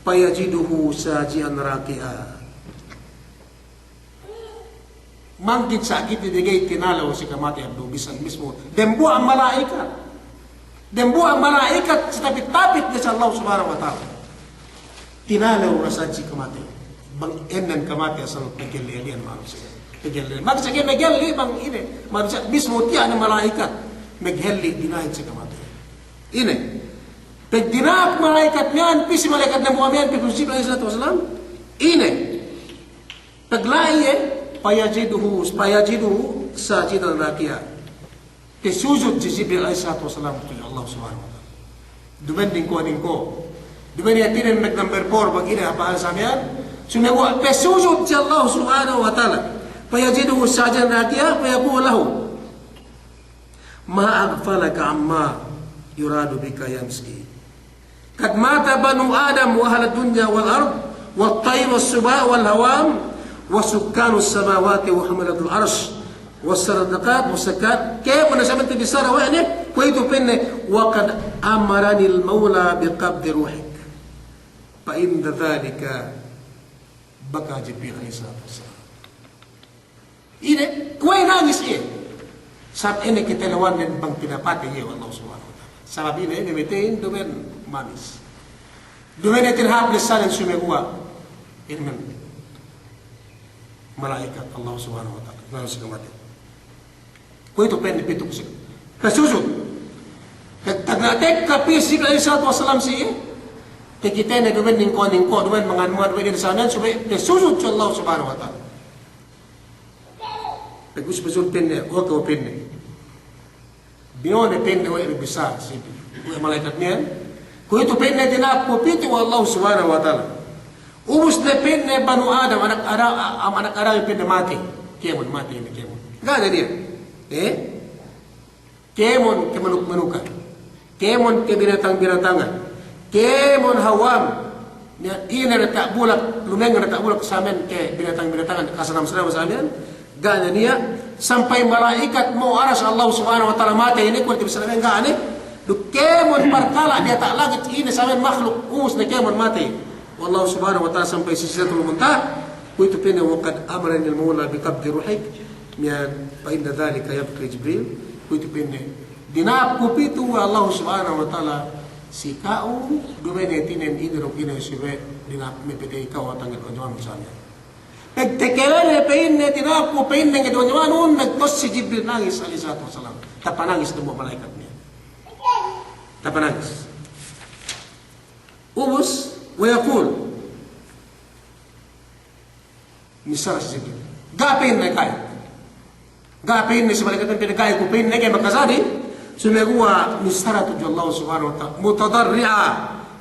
fayajiduhu saji'an raki'a. Mangkin sa' kite bi ga'i tinalew si kamatey abdu bisan mismu dembuwa' mala'ikat. Dembuwa' mala'ikat si tapit-tapit ne si Allah Subhanahu wa Ta'ala. Tinalew du sa' si kamatey. Bang ēnnen kamatey asal peggelli-elli'an manusiya'. Peggelli. Bang sa' ga'i meggelli bang ine. Manusiya' mismu tiya' ne mala'ikat. Meggelli dina'ak si kamatey. Ine. Pagdina'ak mala'ikat miya'an, pī si mala'ikat dembuwa' miya'an, pī pu si Jibril alayhis salatu wassalam. Ine. Pagla'i iye, fayajiduhu, fayajiduhu sajidan raki'a. Pasujud si Jibril alayhis salatu wassalam tudju Allah Subhanahu wa Ta'ala. Duma'in dingko'-dingko'. Duma'in hātinen me' number four bang ine hāp sa miya'an. Sumeguwa' pasujud si Allah Subhanahu wa Ta'ala. Fayajiduhu sajidan raki'a, fayaqulu lahu, ما أغفلك عما يراد بك يا مسكين. قد مات بنو آدم وأهل الدنيا والأرض والطير والسباع والهوام وسكان السماوات وحملة العرش والصدقات والزكاة. Kēmon ne sa' miya'an bissara we' ne, kuwe'itu pa'inne, وقد أمرني المولى بقبض روحك فعند ذلك بكى جبريل عليه الصلاة والسلام. Ine, kuwe' nangis iye. Sabab ine katalewannen bang pinapatey iye we' Allah Subhanahu wa Ta'ala. Sabab ine, ine mateyin duma'in manis. Duma'in hātinen hāp lissanen sumeguwa'. Ine men. Mala'ikat Allah Subhanahu wa Ta'ala. Nangis kamatey. Kuwe'itu pa'inne pitu ku si. Pasujud. Tag-, tagna' tekka pī si Jibril alayhis salatu wassalam si iye. Takitene duma'in ningko'-ningko', duma'in mangan-mangan, duma'in ine sa' miya'an subey pasujud si Allah Subhanahu wa Ta'ala. Pag'ubus pasujud pa'inne, o kew pa'inne. Bino'o ne pa'inne we' ne bissā si, we' mala'ikat miya'an. Kuwe'itu pa'inne dina'ak ku pitu we' Allah Subhanahu wa Ta'ala. Ubus ne pa'inne banu Adam, anak Adam, am-, anak Adam pa'inne matey. Kēmon matey ne kēmon. Ga' ne niya'. Eh? Kēmon kamanuk-manukan. Kēmon kabinatang-binatangan. Kēmon hawam. Niya' ine diyata' bulak, lumengngan diyata' bulak sa' miya'an kabinatang-binatangan, kasanam-sanam sa' miya'an. Ga' ne niya', sampay mala'ikat mo'o aras Allah Subhanahu wa Ta'ala matey ne, kuwe' te bi sa' miya'an ga' ne. Duk kēmon parkala' diyata' langit ine sa' miya'an makhluk, ubus ne kēmon matey we' Allah Subhanahu wa Ta'ala sampay si Sidratul Muntaha, kuwe'itu pa'inne, وقد أمرني المولى بقبض روحك, miya'an, فعند ذلك يبكي جبريل, kuwe'itu pa'inne, dina'ak ku pitu we' Allah Subhanahu wa Ta'ala, Si ka'u, duma'in hātinen ine duk ine subey dina'ak mapatey ka'u, tanged du nyawanen sa miya'an. Pagtekelene pa'inne, dina'ak ku pa'inne, ngeddo' nyawanun, nagtos si Jibril nangis alaihi salatu wassalam. Tapanangis dambuwa' mala'ikat miya'an. Tapanangis. Ubus, wa yaqul. Missara si Jibril. Ga' pa'inne ga'i. Ga' pa'inne si mala'ikatin pa'inne ga'i ku pa'inne ga'i makajari. Sumeguwa' missara tudju Allah Subhanahu wa Ta'ala. Mutadarri'a.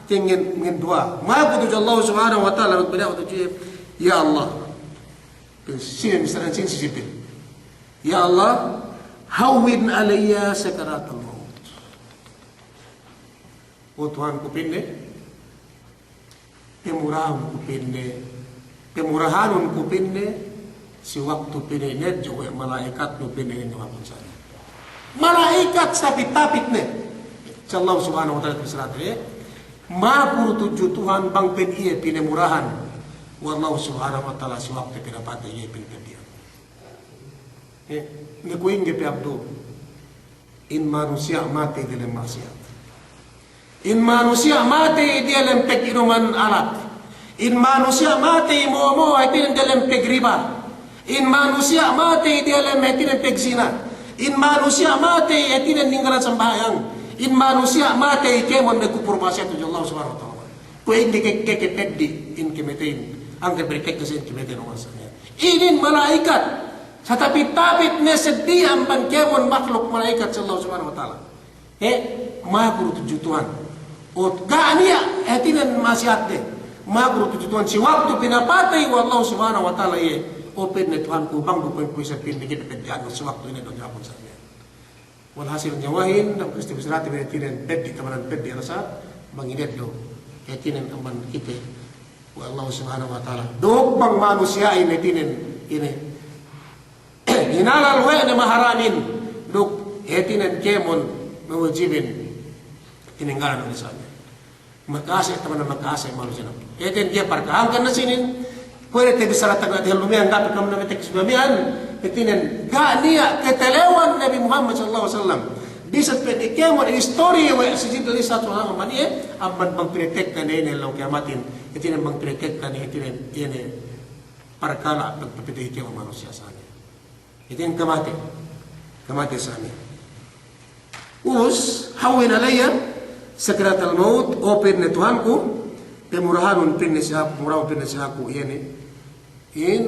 Tenged ngendu'a. Maku tudju Allah Subhanahu wa Ta'ala. Nut bida tudju iye. Ya Allah. Sine missara, sine si Jibril. Ya Allah. Hawwin alayya sakaratal maut. O Tuhanku pa'inne. Pamurahun ku pa'inne, pamurahanun ku pa'inne, si waktu pa'inne ineddo' we' mala'ikatnu pa'inne nyawaku sa miya'an. Mala'ikat sapit-tapit ne. Si Allah Subhanahu wa Ta'ala missara te, maku tudju Tuhan bang pa'in iye pinamurahan we' Allah Subhanahu wa Ta'ala si waktu pinapatey iye pa'in pa'in iye. Eh, ne kuwe' ingge pe abdu, in manusiya' matey diyalem ma'asiyat. In manusiya' matey diyalem pag'inuman alak. In manusiya' matey mo'o-mo'o hātinen diyalem pagriba. In manusiya' matey diyalem hātinen pagzina. In manusiya' matey hātinen ninggalan sambahayang. In manusiya' matey kēmon magkupur ma'asiyat tudju Allah Subhanahu wa Ta'ala. Kuwe' ingge ke, ke, ke peddi' in kamateyin. Angke berkek ke sin kamateyin umasa. Inin mala'ikat. Sa tapit-tapit ne seddi amban kēmon makhluk mala'ikat si Allah Subhanahu wa Ta'ala. He, maku du tudju Tuhan. O, ga' niya', hātinen ma'asiyatde. Maku du tudju Tuhan. Si waktu pinapatey we' Allah Subhanahu wa Ta'ala iye. O pa'inne Tuhanku, bang du kuwe' kuwe' sa pa'inne ga'i pe peddi'anun si waktu ine du nyawaku sa miya'an. Walhasil nyawahin, dam kasti bisarate me' hātinen peddi', tamanan peddi' alasa', bang ineddo'. Hātinen amban kite we' Allah Subhanahu wa Ta'ala. Duk bang manusiya'in hātinen ine. Hinalal we' ne maharamin. Duk hātinen kēmon mawajibin. Tininggalan we' ne sa miya'an. Maka'ase', tamanan maka'ase' manusiya'. Hātinen ga'i parkahangkan ne sinin. Kuwe' ne te bisara tagna' dehellu miya'an, ga' pe kam ne metek si miya'an. Hātinen ga' niya' katalewan Nabi Muhammad sallallahu alaihi wasallam. Bisan pe di kēmon istori we' si Jibril alaihi salatu wassalam amban iye, amban bang pinatekka ne ine ellew kiyamatin. Hātinen bang pinatekka ne, hātinen ine parkala' pagpapatey kēmon manusiya' sa miya'an. Hātinen kamatey. Kamatey sa miya'an. Ubus, hawwin alayya sakaratal maut, o pa'inne Tuhanku, pamurahanun pa'inne si aku, pamurahanun pa'inne si aku, iye ne. In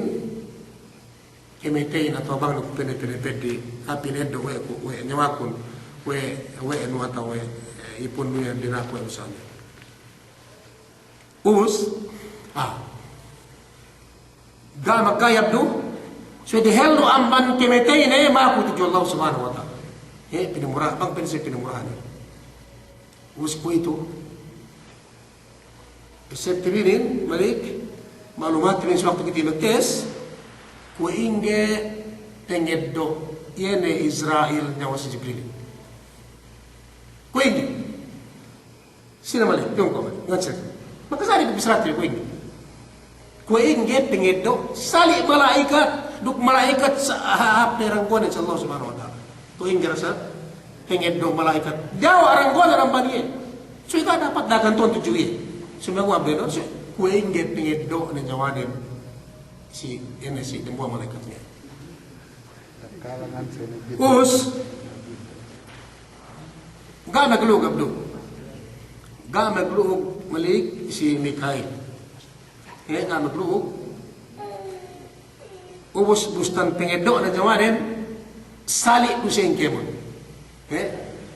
kamateyin atawa bang du ku pa'inne, pa'inne peddi', hāp ineddo' we' ku, we' nyawakun, we', we' nu atawa we', eh, ipunnu iyan dina'ak we' nu sa miya'an. Ubus, ah. Ga' makayab du, subey dehellu amban kamateyin, eh, maku tudju Allah Subhanahu wa Ta'ala. Eh, pinamura-, bang pa'in si pinamurahan. Ubus kuwe'itu, isab tibinin, malik, ma'lumat tibinin si waktu kite magtes, kuwe' ingge pangeddo' iye ne Isra'il nyawa si Jibril. Kuwe' ingge. Sine malik, piyong ko' malik, ngan sine. Makajari ku bisarate kuwe' ingge. Kuwe' ingge pangeddo', sali' mala'ikat, duk mala'ikat sa-, ha-, hāp ne ranggonen si Allah Subhanahu wa Ta'ala. Kuwe' ingge rasa pangeddo' mala'ikat. Dawa' ranggonen amban iye. So, ita dapat dakan tuwan tudju iye. So, maguwa' benar, so, kuwe' ingge pangeddo' ne nyawanen si, ine si, dambuwa' mala'ikat ne. Us. Ga' maglu'ug abdu. Ga' maglu'ug malik si Mika'il. Eh, ga' maglu'ug. Ubus bustan pangeddo' ne nyawanen, sali' du siye kēmon. Eh,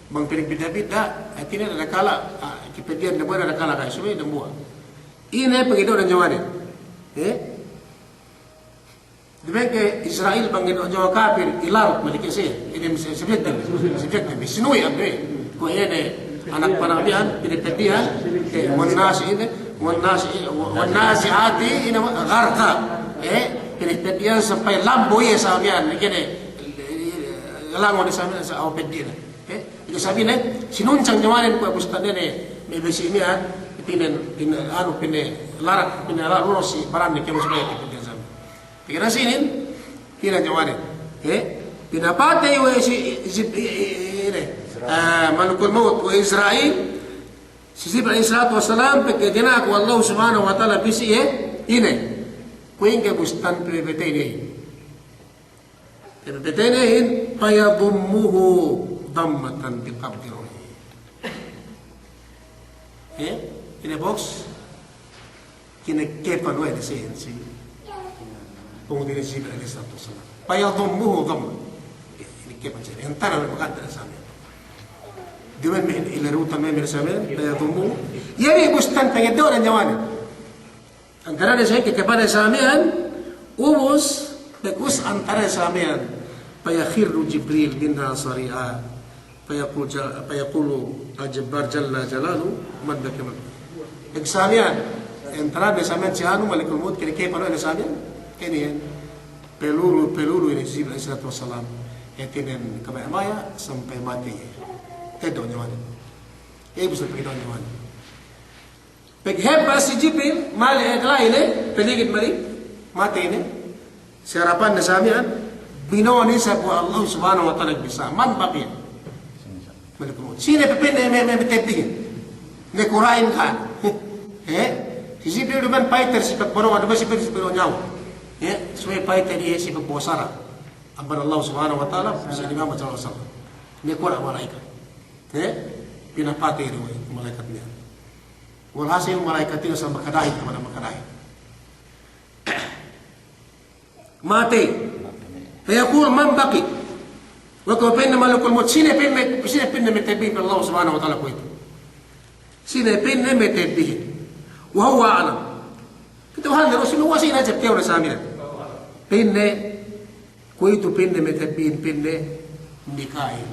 bang pinagbidda'-bidda', hātinen adakala', ah, kipeddi'an dambuwa' adakala' ga'i, subey dambuwa'. Ine pangeddo' ne nyawanen. Eh? Dibeke Isra'il bang ngeddo' nyawa kapil, ilal, malike siye, ine subjekte, subjekte, sinuwi' abde, kuwe' iye ne anak pana'bi iyan, pinapeddi'an, eh, wan nasi' ine, wan nasi', wan nazi'ati ine, gharqa, eh, pinapeddi'an sampay lambo iye sa miya'an, ine, langon sa miya'an sa aw peddi'ne, eh, ine sa miya'an, sinuncang nyawanen kuwe' bustan ine, me' besi' miya'an, pine, pine, anu, pine, larak, pine, larak, luros si baranne kēmon subey pinapeddi'an sa miya'an. Pegge' sinin, kina nyawanen. Eh? Pinapatey we' si, si, i, i, i, ine. Isra'il. Ah, malakul maut we' Isra'il. Si Jibril alaihi salatu wassalam, pegge' dina'ak we' Allahu subhanahu wa ta'ala pī si iye, ine. Kuwe' ingge bustan pepetene. Pepetene in, fayadummuhu dammatan biqabdi ruhi. Eh, ine boks? Kinekkepan we' ne si, si pungtina'i Jibril alaihi salatu wassalam. Fayadummuhu damma. Kinekkepan si. Antara me' maganta sa miya'an. Duma'in me' ilerutan me' sa miya'an. Fayadummuhu. Iye ne bustan pangeddo'ne nyawane. Antara ne sa, kinekkepan sa miya'an. Ubus, pegge' antara sa miya'an. Fayakhirru Jibril minha sari'a. Fayaqul ja-, fayaqulu al-Jabbar jalla jalaluhu, "Man baki, man baki?" Pegge' sa miya'an, antara ne sa miya'an si anu, Malikul Maut, kinekkepan we' ne sa miya'an. Inin, peluru, peluru inin si Jibril alaihi salatu wassalam. Hātinen kabaya'-baya' sampay matey. Teddo' nyawane. Iye bu sampay teddo' nyawane. Pegge' hep si Jibril, mali' la'i ne, peligid mali', matey ne. Si harapanne sa miya'an, bino'o ne isab we' Allah subhanahu wa ta'ala bissā, "Man baki?" Malikul Maut. Sine pe pa'inne me', me', me' matebbihin? Nakura'in ka'an. Eh? Si Jibril duma'in fighter si pagbono'an, duma'in si pagbono' nyawa. Eh? Subey fighter iye si pagbo'o sara'. Amban Allah subhanahu wa ta'ala, si Nabi Muhammad sallallahu alaihi wasallam. Nakura' mala'ikat. Eh? Pinapatey du we' mala'ikat miya'an. Walhasil mala'ikat inin asal makadahin, kēmon makadahin. Matey. Fayaqul, "Man baki?" Wa kuwe' pa'inne Malikul Maut, sine pa'inne, sine pa'inne matebbihin pī Allah subhanahu wa ta'ala kuwe'itu. Sine pa'inne matebbihin. Wa huwa a'lam. Kite Tuhan, Rasul, wa sine ajab kew ne sa miya'an. Pa'inne, kuwe'itu pa'inne matebbihin pa'inne Mika'il.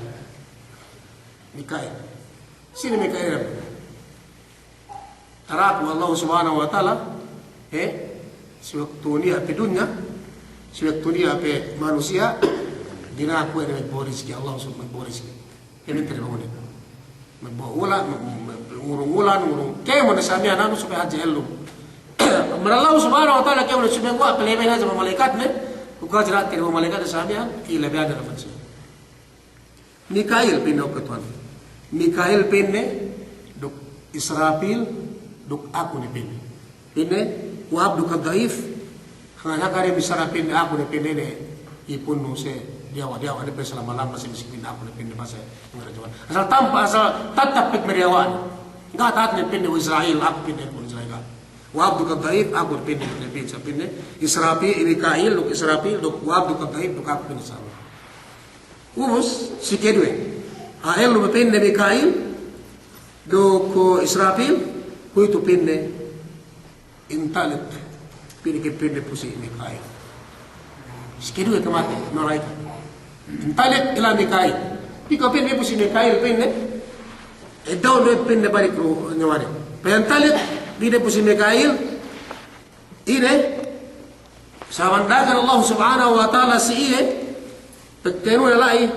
Mika'il. Sine Mika'il? Tara ku Allah subhanahu wa ta'ala, eh, si waktu niya' pe dunya, si waktu niya' pe manusiya', dina'ak we' ne magbo'o rizki, Allah subhanahu magbo'o rizki. Kēmon terebahunen. Magbo'o ulan, mag-, mag-, ngurung ulan, ngurung kēmon sa miya'an anu supaya hadja ellum. Amban Allah subhanahu wa ta'ala kēmon subey guwa' pelebehan hadja mala'ikat ne, ku hadja terebahu mala'ikat sa miya'an, ilebehan ne dapat si Mika'il pa'inne, o Tuhan. Mika'il pa'inne, duk Israfil, duk aku ne pa'inne. Pa'inne, wa abduka dha'if, hangkan haka ne bissara pa'inne aku ne pa'inne ne, ipunnu si diyawa'-diyawa' ne pe salama-lama si miskin aku ne pa'inne masa ngarajuwan. Asal tampa', asal tattap pegge' me' diyawa' ne. Ga' ta'at ne pa'inne wa Israil, aku pa'inne pun Israil ga'. Wa abduka dha'if, aku ne pa'inne, ne pa'inne, sa pa'inne, Israfil, Mika'il, duk Israfil, duk wa abduka dha'if, duk aku pa'inne sa. Ubus, si keduwe. Ha'ellu me' pa'inne Mika'il, duk Israfil, kuwe'itu pa'inne, intaliq, pī ke pa'inne pu si Mika'il. Si keduwe kamatey, mala'ikat. Intaliq ila Mika'il. Pī ke pa'inne pu si Mika'il pa'inne, eddo'nu pa'inne balik du nyawane. Fayantaliq, pī ne pu si Mika'il, ine, sabab dakan Allah subhanahu wa ta'ala si iye, pagkenu la'i,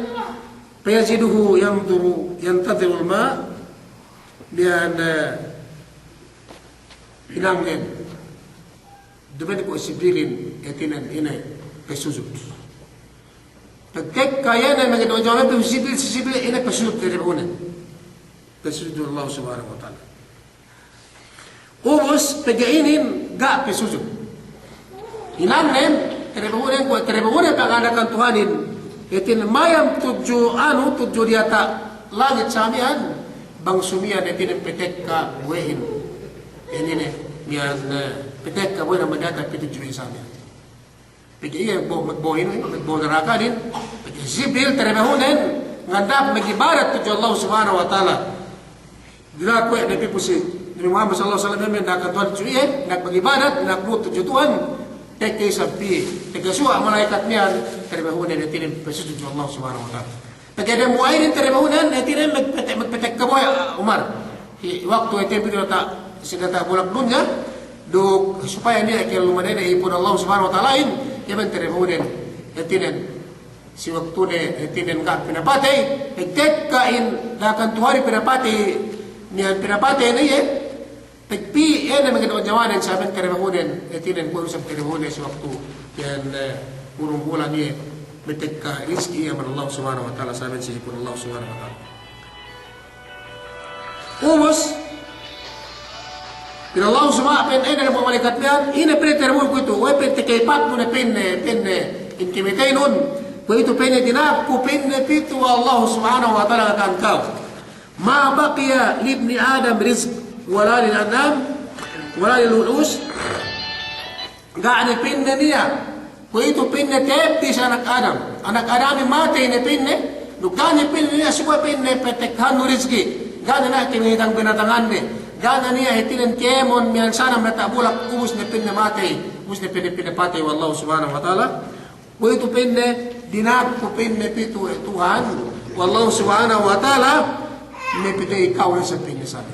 fayajiduhu yanzuru, yantadhirul ma', miya'an, eh, hinangnen. Duma'in ku si Jibrilin, hātinen ine, pasujud. Pagtekka iye ne, mageddo' jawaban si Jibril, si Jibril, ine pasujud terebahunen. Pasujud Allah subhanahu wa ta'ala. Ubus, pegge' inin ga' pasujud. Hinangnen, terebahunen, kuwe' terebahunen panganda'akan Tuhanin. Hātinen mayam tudju anu, tudju diyata' langit sa miya'an, bang sumiyan hātinen patekka buwe'in. Inin ne, miya'an, eh, patekka buwe'in amban diyata' pitudju sa miya'an. Pegge' iye magbo'o, magbo'o inu, magbo'o narakahin. Pegge' Jibril terebahunen, nganda'ak magibadat tudju Allah subhanahu wa ta'ala. Dina'ak we' ne pī pu si Nabi Muhammad sallallahu alaihi wasallam, me' dakan Tuhan tudju iye, dina'ak magibadat, dina'ak nuhut tudju Tuhan, tekka isab pī, tekka suwa' mala'ikat miya'an, terebahunen, hātinen pasujud tudju Allah subhanahu wa ta'ala. Pegge' dembuwa' inin terebahunen, hātinen magpete-, magpatekka buwe' Umar. Hi-, waktu hātinen pī diyata', si diyata' bulak dunya, duk supaya niya' kelluman ine ipun Allah subhanahu wa ta'alahin, iye men terebahunen, hātinen. Si waktune, hātinen ga' pinapatey, pagtekka in dakan Tuhanin pinapatey, niya' pinapatey ne iye, pagpī, iye ne mageddo' jawanen, saben terebahunen, hātinen kuwe' isab terebahunen si waktu, iyan, eh, ngurung bulan iye, matekka rizki iye amban Allah subhanahu wa ta'ala, saben si ipun Allah subhanahu wa ta'ala. Ubus, Pa'in Allah subhanahu, pa'in ine ne mala'ikat miya'an, ine pa'inte, kuwe'itu, we' pa'inte kepatnu ne pa'inne, pa'inne, in kamateynun, kuwe'itu pa'inne dina'ak ku pa'inne pitu we' Allah subhanahu wa ta'ala ka'am ka'u. Ma baqiya li ibni Adam rizq, wa la lil an'am, wa la lil wuhus. Ga' ne pa'inne niya', kuwe'itu pa'inne tebbi si anak Adam. Anak Adamin matey ne pa'inne, duk ga' ne pa'inne niya' subey pa'inne patekkahannu rizki'. Ga' ne niya' kemon binatang-binatanganne. Ga' ne niya' hātinen kemon miya'an sana mata' bulak, ubus ne pa'inne matey, ubus ne pa'inne pinapatey we' Allah subhanahu wa ta'ala. Kuwe'itu pa'inne dina'ak ku pa'inne pitu we' Tuhan, we' Allah subhanahu wa ta'ala, mapatey ka'u ne sa pa'inne sa.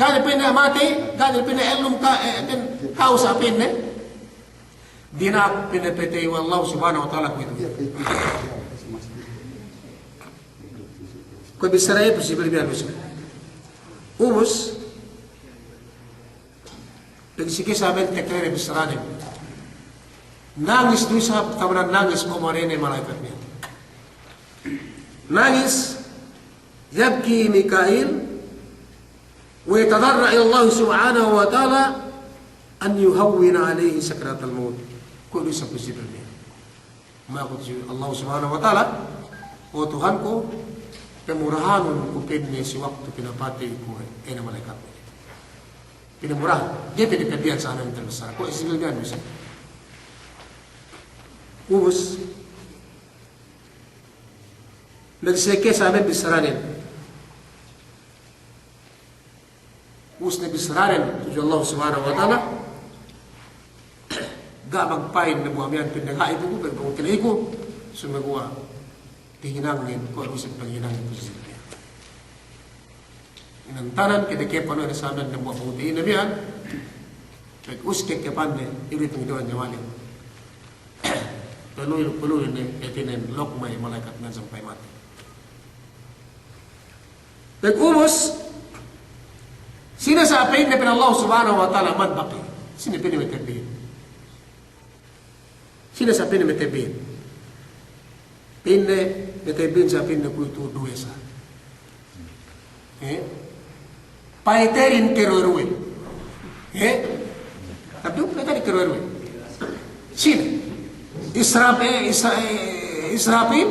Ga' ne pa'inne matey, ga' ne pa'inne ellum ka, eh, pa'in ka'u sa pa'inne. Dina'ak pinapatey we' Allah subhanahu wa ta'ala kuwe'itu. Kuwe' bissara iye, posible biya' bissara. Ubus, pegge' si kissa miya'an tekka ne bissaranen. Nangis du isab, taman nangis, umar ine mala'ikat miya'an. Nangis, yabki Mika'il, wa yatadarra' ila Allah subhanahu wa ta'ala an yuhawwina alayhi sakratal mawt. Kuwe' du isab posible miya'an. Maku si Allah subhanahu wa ta'ala, "O Tuhanku, pamurahanun ku pa'inne si waktu pinapatey ku ine mala'ikat." Pinamurahan. Ga'i pa'inne kabiyan sa amin terbesar. Kuwe' isi kabiyan bisa. Ubus. Nagsekka sa amin bissaranen. Ubus ne bissaranen tudju Allah subhanahu wa ta'ala, ga' magpa'in dambuwa' miya'an pa'inne, ga' ibu ku, pa'in pangutiliku, sumeguwa' tahinangin, kuwe' du isab panghinangin ku si siye. Inantanan kite ke panu ne sa miya'an dambuwa' pangutili ne miya'an, pegge' uske ke pa'inne, ilu panghinduwan nyawanen. Paluwi, paluwi ne, hātinen lok me' mala'ikat miya'an sampay matey. Pegge' ubus, sine sa pa'inne pa'in Allah subhanahu wa ta'ala man baqi. Sine pa'inne matebbihin. Sine sa pa'inne matebbihin. Pa'inne matebbihin sa pa'inne kuwe'itu duwe sa. Eh? Pa'iterin karuwe-ruwe. Eh? Tapi pa'iterin karuwe-ruwe. Sine? Israf-, eh, Isra-, eh, Israfil?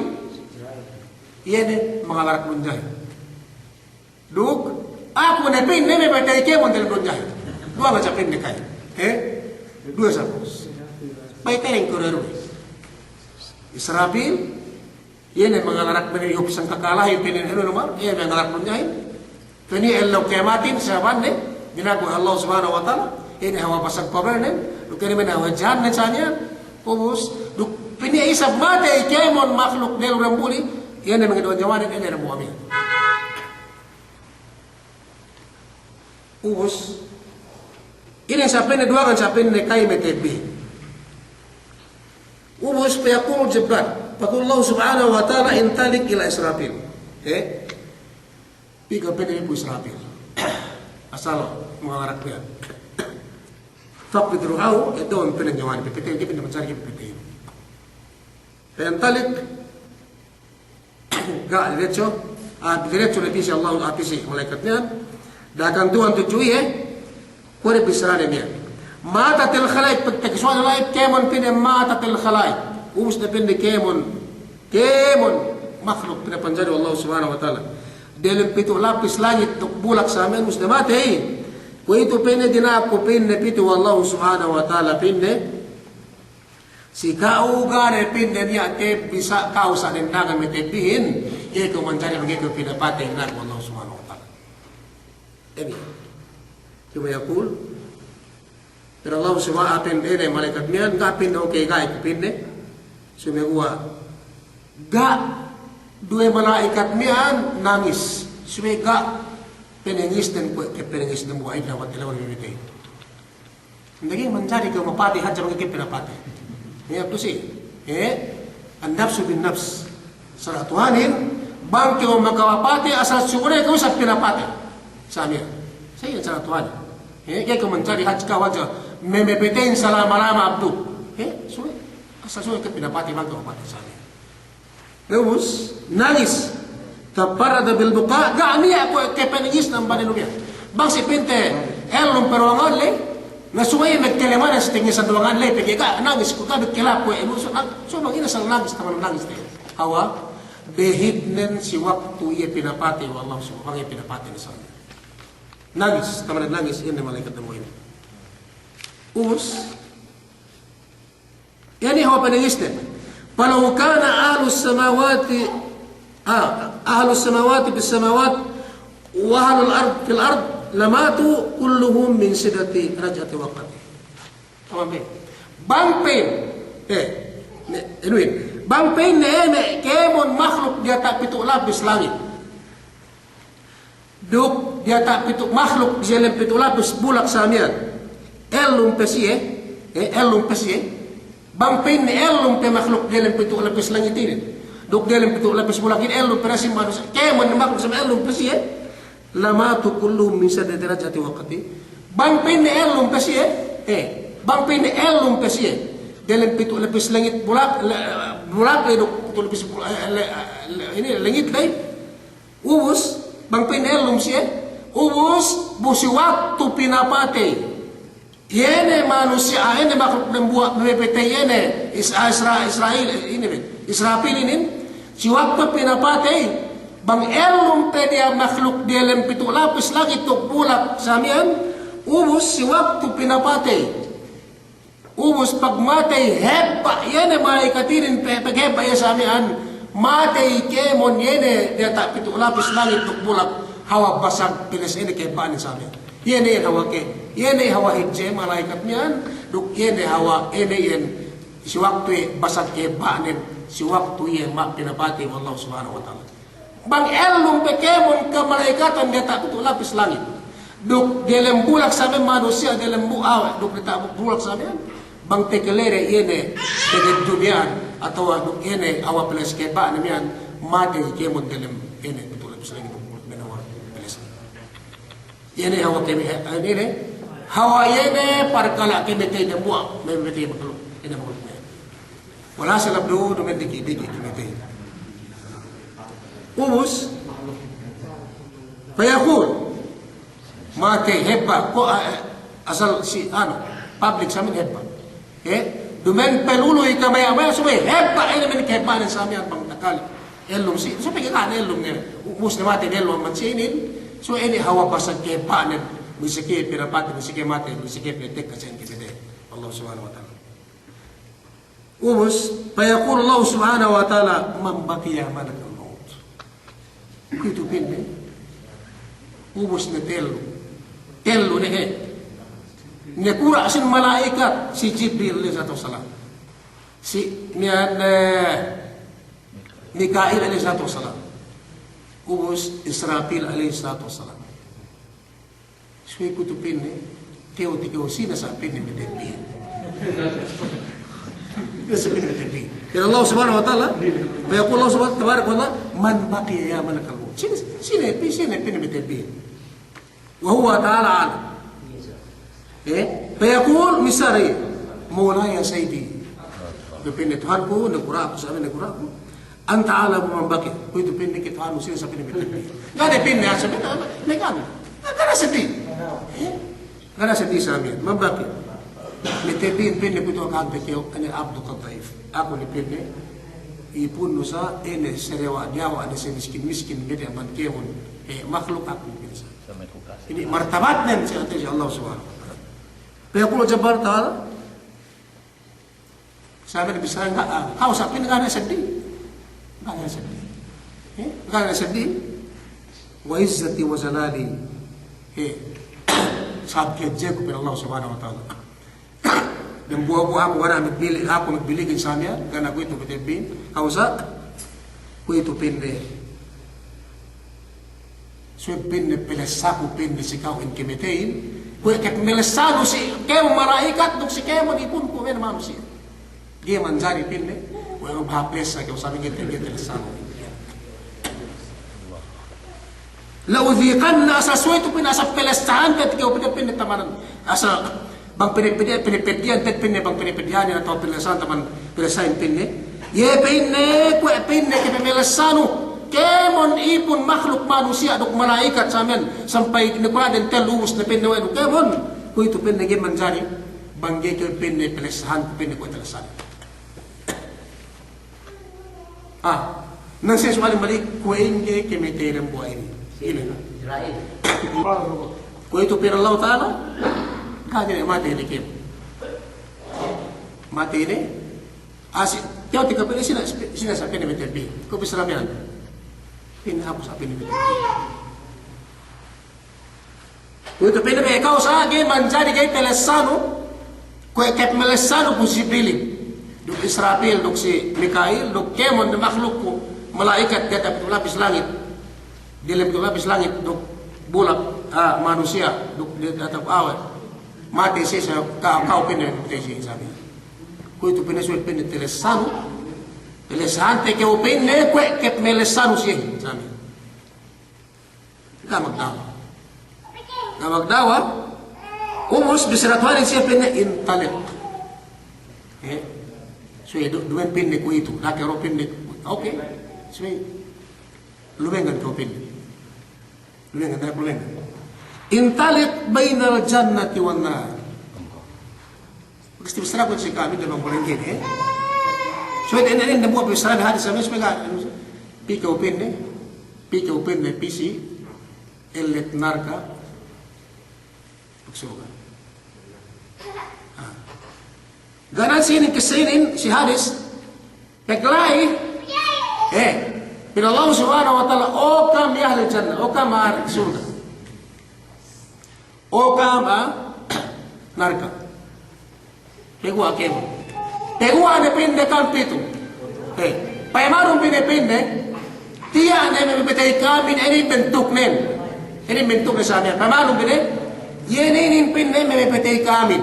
Iye ne mangalarak dunyahin. Duk, aku ne pa'inne me' pa'itey kēmon diyalem dunyahin. Duwangan sa pa'inne ka'in. Eh? Duwe sa bos. Pa'iterin karuwe-ruwe. Israfil, iye ne mangalarak me' ihop sangkakalahin, pa'inne anu ne ma, iye ne mangalarak dunyahin. Pa'inne ellew kiyamatin, sabab ne, dina'ak we' Allah subhanahu wa ta'ala, iye ne hawal pasag kuburin, duk iye ne me' hawal jahannem sa niya', ubus, duk pa'inne isab matey kēmon makhluk diyalem dambuli, iye ne mangaduwa nyawanen, iye ne dambuwa' miya'an. Ubus, ine sa pa'inne duwangan sa pa'inne ka'in matebbihin. Ubus, fayaqulu Jibril, fayaqulu Allah subhanahu wa ta'ala, "Intaliq ila Israfil." Eh? Pī kew pa'inne pu Israfil. Asal mangalarak miya'an. Faqbid ruhahu, eh, eddo'un pa'inne nyawanen, pa'itey, pa'itey, pa'itey. Fayantaliq, ga' diretso, ah, diretso ne pī si Allah, ah, pī si mala'ikat miya'an. Da'a kantuhan tudju iye, kuwe' ne bissarane miya'an. Matatil khala'iq, pagtakisuwa'ne la'i, kēmon pa'inne matatil khala'iq. Ubus ne pa'inne kēmon, kēmon makhluk pinapanjari we' Allah subhanahu wa ta'ala. Diyalem pitu' lapis langit duk bulak sa miya'an ubus ne matey. Kuwe'itu pa'inne dina'ak ku pa'inne pitu we' Allah subhanahu wa ta'ala pa'inne. Si ka'u ga' ne pa'inne niya' tebbi sa ka'u sa dendangan matebbihin, ga'i kew manjari bang ga'i kew pinapatey dina'ak we' Allah subhanahu wa ta'ala. Emi. Thumma yaqul, pa'in Allah subhanahu, pa'in ine mala'ikat miya'an, ga' pa'inne, okey, ga'i ku pa'inne. Sumeguwa' ga' duwe mala'ikat miya'an nangis. Subey ga' panangis den kuwe' ke panangis den buwa' idda wa tilawan mimite. Ga'i manjari kew mapatey hadja bang ga'i kew pinapatey. Iye, tu si. Eh? An-nafsu bin-nafs. Sara' Tuhanin, bang kew makapatey asal subey kew isab pinapatey. Sa miya'an. Sa iyan sara' Tuhanin. Eh, ga'i kew manjari hadja kew hadja. Me-, mapatey salama-lama abdu. Eh, subey. Asal subey kew pinapatey bang kew mapatey sa miya'an. Ubus, nangis. Tafarrada bil buka', ga' niya' kuwe' ke panangisne amban anu miya'an. Bang si pa'inte, Ellum pe duwangan ley, na subey magtele manan si tengngesan duwangan ley, pegge' ga' nangis, kuwe' ga' magkelap kuwe', ellum so, ah, so bang ine asal nangis, taman nangis te. Hawal, behitnen si waktu iye pinapatey we' Allah subhanahu, bang iye pinapatey ne sa. Nangis, taman nangis, ine mala'ikat dambuwa' inin. Ubus, Iye ne hawal panangis ne. فلو كان أهل السماوات، آه، أهل السماوات في السماوات وأهل الأرض في الأرض لماتوا كلهم من شدة رجفة وقتهم. Tamam be. Bang pa'in, eh, ne, inuhin. Bang pa'in ne, eh, ne, kēmon makhluk diyata' pitu' lapis langit. Duk diyata' pitu' makhluk, diyalem pitu' lapis bulak sa miya'an. Ellum pe siye, eh, ellum pe siye. Bang pa'inne ellum pe makhluk diyalem pitu' lapis langit inin. Duk diyalem pitu' lapis bulak inin ellum pe siye manusiya'. Kēmon makhluk sa miya'an ellum pe siye. لماتوا كلهم من شدة رجفة وقتهم. Bang pa'inne ellum pe siye, eh, bang pa'inne ellum pe siye. Diyalem pitu' lapis langit bulak, le-, bulak ley duk pitu' lapis bu-, eh, le-, le-, inin langit ley. Ubus, bang pa'inne ellum siye, ubus, bu si waktu pinapatey. Iye ne manusiya', ah, iye ne makhluk dambuwa' mapatey iye ne, Is-, ah, Isra-, Israil, eh, ine be, Israpil inin, si waktu pinapatey, bang ellum pe diya makhluk diyalem pitu' lapis langit duk bulak sa miya'an, ubus si waktu pinapatey. Ubus pagmatey hebba' iye ne mala'ikat inin pe-, paghebba' iye sa miya'an, matey kēmon iye ne diyata' pitu' lapis langit duk bulak, hawal basag piles iye ne kahebba'nen sa miya'an. Iye ne iyan hawal ke, iye ne hawal hadje mala'ikat miya'an, duk iye ne hawal, iye ne iyan si waktu iye basag kahebba'nen, si waktu iye ma-, pinapatey we' Allah Subhanahu wa Ta'ala. Bang ellum pe kēmon kamala'ikatan diyata' pitu' lapis langit. Duk diyalem bulak sa miya'an manusiya' diyalem bu-, awe', duk diyata' bulak sa miya'an. Bang takalede iye ne, diyalem dunya miya'an, atawa duk iye ne, awa' piles kahebba'ne miya'an, matey kēmon diyalem iye ne, pitu' lapis langit duk bulak miya'an awa' piles. Iye ne hawal keme-, eh, iye ne, hawal iye ne parkala' kamatey dambuwa', mamatey makhluk, iye ne makhluk ne. Walhasil abdu, duma'in diki'-diki' kamatey. Ubus, fayaqul, matey hebba', ko', eh, asal si, anu, public sa miya'an hebba'. Eh, duma'in palulu ika maya-maya subey hebba', iye ne miya'an kahebba'nen sa miya'an bang takale. Ellum si, subey ka'ane ellum ne. Ubus ne matey ne ellum amban si inin. So inin hawal basag kahebba'nen. Misal ke pinapatey, misal ke matey, misal ke pinatekka sa inin kamatey. Allah Subhanahu wa Ta'ala. Ubus, fayaqulu Allah Subhanahu wa Ta'ala, "Man baqiya ya malakal maut." Kuwe'itu pa'inne. Ubus ne tellu. Tellu ne he. Nakura' sin mala'ikat, si Jibril alayhis salatu wassalam. Si miya'an, eh, Mika'il alayhis salatu wassalam. Ubus Israpil alayhis salatu wassalam. Subey kuwe'itu pa'inne, kew, ti kew, sine sa' pa'inne matebbihin. Sine sa' pa'inne matebbihin. Kata Allah Subhanahu wa Ta'ala, fayaqulu Allah Subhanahu, tabaraka wa ta'ala, "Man baqiya ya malakal maut." Sine, sine, sine pa'inne matebbihin. Wa huwa ta'ala a'lam. Eh, fayaqul, misal iye, "Mawlaya sayyidi." Kuwe'itu pa'inne, Tuhanku, nakura'ku, sa' miya'an nakura'ku. "Anta a'lamu man baqiya." Kuwe'itu pa'inne ke Tuhanku sine sa' pa'inne matebbihin. Ga' ne pa'inne asal pa'inne, ga' ne. Ga' ne seddili. Eh? Ga' ne seddili sa' miya'an. Man baqiya. Matebbihin pa'inne kuwe'itu, "Anta kew, anal abdu qad da'if." Aku ne pa'inne, ipunnu sa', ine, sarewa' diyawa', ine, samiskin-miskin, bede amban kēmon, eh, makhluk aku pa'inne sa'. Inin martabatnen si hati Allah Subhanahu wa Ta'ala. Fayaqulu Jabbar Ta'ala, Sabi Nabi sallallahu alaihi wasallam, ah, ka'u sa' pa'inne ga' ne seddili. Ga' ne seddili. Eh, ga' ne seddili. Wa izzati wa jalali. Eh, sabab hadjeku pa'in Allah Subhanahu wa Ta'ala. Dambuwa'-buwa' aku ga' ne magmili, aku magbilikin sa' miya'an, ga' ne kuwe'itu matebbihin. Ka'u sa', kuwe'itu pa'inne. Subey pa'inne palessaku pa'inne si ka'u in kamateyin, kuwe' ke palessanu si kēmon mala'ikat duk si kēmon ipunku me' manusiya'. Ga'i manjari pa'inne, kuwe' baha' palessa kew sabi ga'i te-, ga'i talessanu. La udhiqanna, asal subey tu pa'inne asal palessahante kew pa'inne, pa'inne tamanan. Asal Bang pinapeddi', pinapeddi'an te'ed pa'inne, bang pinapeddi'an atawa pinalessahan taman pinalessahin pa'inne. Iye pa'inne, kuwe' pa'inne ke pinalessanu. kēmon ipun makhluk manusiya' duk mala'ikat samiyan, sampay ne kuwe' den tellu ubus ne pa'inne we' du kēmon. Kuwe'itu pa'inne ga'i manjari bang ga'i kew pa'inne pelessahan, pa'inne kuwe' pelessahan. Ah, nan siye su'alin balik, kuwe' ingge kamatey dambuwa' inin? Inin. Israel. Kuwe'itu pa'in Allahu Ta'ala, ga'i ne matey ne kēmon. Matey ne, ah, si, kew tika pa'inne sine, sine sa pa'inne matey bi. Kuwe' bissara miya'an. Pa'inne aku sa pa'inne matey bi. Kuwe'itu pa'inne me' ka'u sa ga'i manjari ga'i pelessanu, kuwe' kep melessanu pu Jibrilin, duk Israfil, duk si Mika'il, duk kēmon ne makhluk pu mala'ikat diyata' pitu' lapis langit, diyalem pitu' lapis langit, duk bulak, ah, manusiya', duk diyata' awe'. Matey siye sa, ka-, ka'u pa'inne matey siye sa bi. Kuwe'itu pa'inne subey pa'inne telessanu, telessahante kew pa'inne kuwe' kep melessanu siye sa bi. Ga' magdawa. Ga' magdawa. Ubus bissara Tuhanin siye pa'inne intaliq. Eh? Subey du-, duma'in pa'inne kuwe'itu. Da'a kew du pa'inne. Oke. Subey. Lumenggan kew pa'inne. Lumenggan, da'a kew lumenggan. Intaliq bainal jannati wan nar. Pagkasti bissaraku si kami dambuwa' inin, eh. So, inin, inin dambuwa' bissara hadis samiyan, subey ga', pī kew pa'inne, pī kew pa'inne pī si ellet narka' duk surga'. Ah. Ga' nan si inin, kissa inin, si hadis, pegge' la'i, eh, pa'in Allah Subhanahu wa Ta'ala, o kam ya ahlal jannah, o kam a'a surga'. O kam a'a narka'. Paguwa' kēmon. Paguwa' ne pa'inne kam pitu. Eh, payamanun bi ne pa'inne, tiya' ne me' mapatey ka'amin, inin bentuknen. Inin bentuknen samiyan. Payamanun bi ne, iye ne inin pa'inne me' mapatey ka'amin.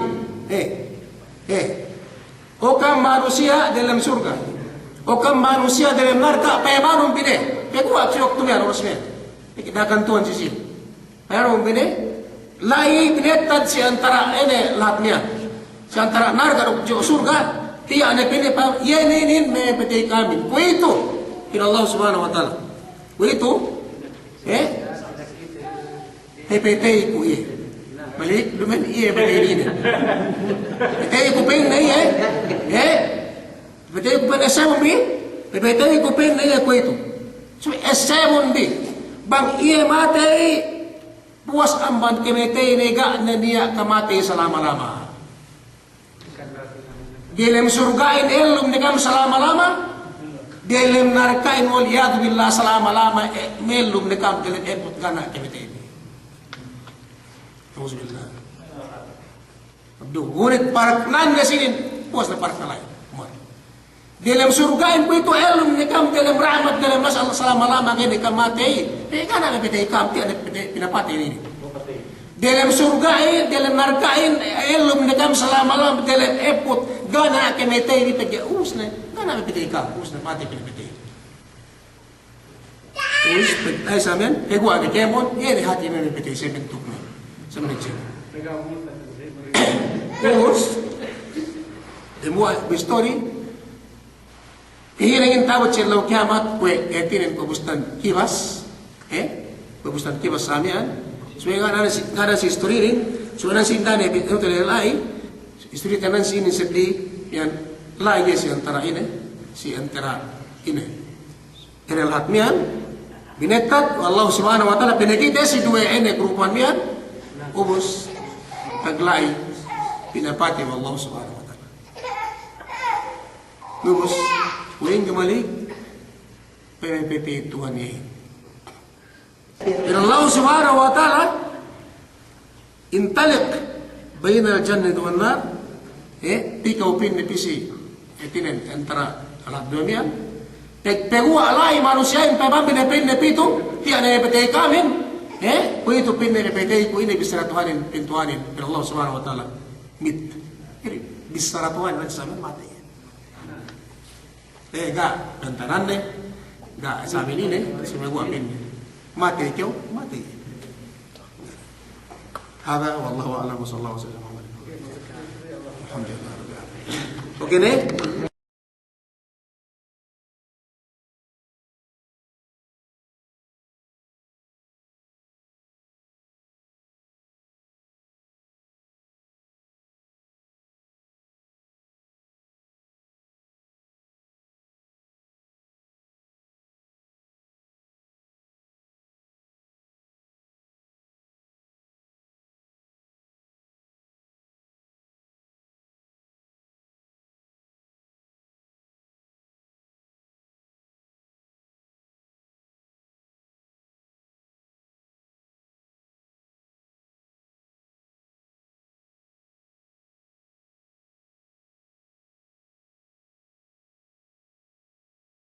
Eh, eh. O kam manusiya' delem surga'. O kam manusiya' delem narka', payamanun bi ne. Paguwa' si waktu miya'an, oras miya'an. Da'a kantuhan si siye. Payamanun bi ne, la'i binettad si antara' ine lahat miya'an. Si antara' narka' duk surga', tiya' ne pa'inne pa, iye ne inin me' mapatey ka'amin. Kuwe'itu, pa'in Allah Subhanahu wa Ta'ala. Kuwe'itu, eh? Papateyku iye. Balik, duma'in iye papatey inin. Papateyku pa'inne iye. Eh? Papateyku pa'inne, essebun bi. Papateyku pa'inne iye kuwe'itu. So, essebun bi. Bang iye matey, puwas amban kamateyne, ga' ne niya' kamatey salama-lama. Delem surga'in ellum ne kam salama-lama, delem narka'in wal iyadu billah salama-lama, eh, ellum ne kam delem ebbut ga' ne kamatey. Na'uzubillah. Abdu, ngunit paraknan ne sinin, puwas ne paraknan la'i. Umar. Delem surga'in kuwe'itu ellum ne kam delem rahmat, delem nas Allah salama-lama, ga'i ne kam matey. Eh, ga' ne mapatey kam, tiya' ne pinapatey inin. Delem surga'in, delem narka'in, ellum ne kam salama-lama, delem ebbut, ga' ne kamatey inin pegge' ubus ne, ga' ne mapatey kam, ubus ne matey pinapatey. Ubus, pag-, ay, samiyan, paguwa' ne kēmon, iye ne hāti me' mapatey, samiyan tukne. Samiyan ne. Ubus, dambuwa' istori, Iye ne in ta'abut si ellew kiyamat, kuwe' hātinen kuwe' bustan kibas, eh? Kuwe' bustan kibas samiyan. Subey ga' ne si, ga' ne si istorinen, subey ne si inda ne, bi-, anu te la'i, istori tanan si inin seddi, iyan la'i iye si antara' ine, si antara' ine. Ine lahat miyan, binettad we' Allah Subhanahu wa Ta'ala, pinakite si duwe ine grupuhan miyan, ubus, pagla'i, pinapatey we' Allah Subhanahu wa Ta'ala. Ubus, we' ingge malik, pamapatey Tuhan iye. Pa'in Allah Subhanahu wa Ta'ala, intaliq bainal jannati wan nar, eh, pī kew pa'inne pī si, eh, hātinen antara' lahat duwe miyan. Pag-, paguwa' la'i manusiya'in, payamanun bi ne pa'inne pitu, tiya' ne mapatey ka'amin, eh, kuwe'itu pa'inne mapateyku ine bissara Tuhanin, pa'in Tuhanin, pa'in Allah Subhanahu wa Ta'ala, mit. Jadi, bissara Tuhanin, matey. Eh, ga', dantanan ne, ga', sabi inin, sumeguwa' pa'inne. Matey kew, matey. Hadha, wallahu a'lam, wa sallallahu wa sallam ala nabiyyina Muhammad. Alhamdulillah rabbil alamin. Oke ne?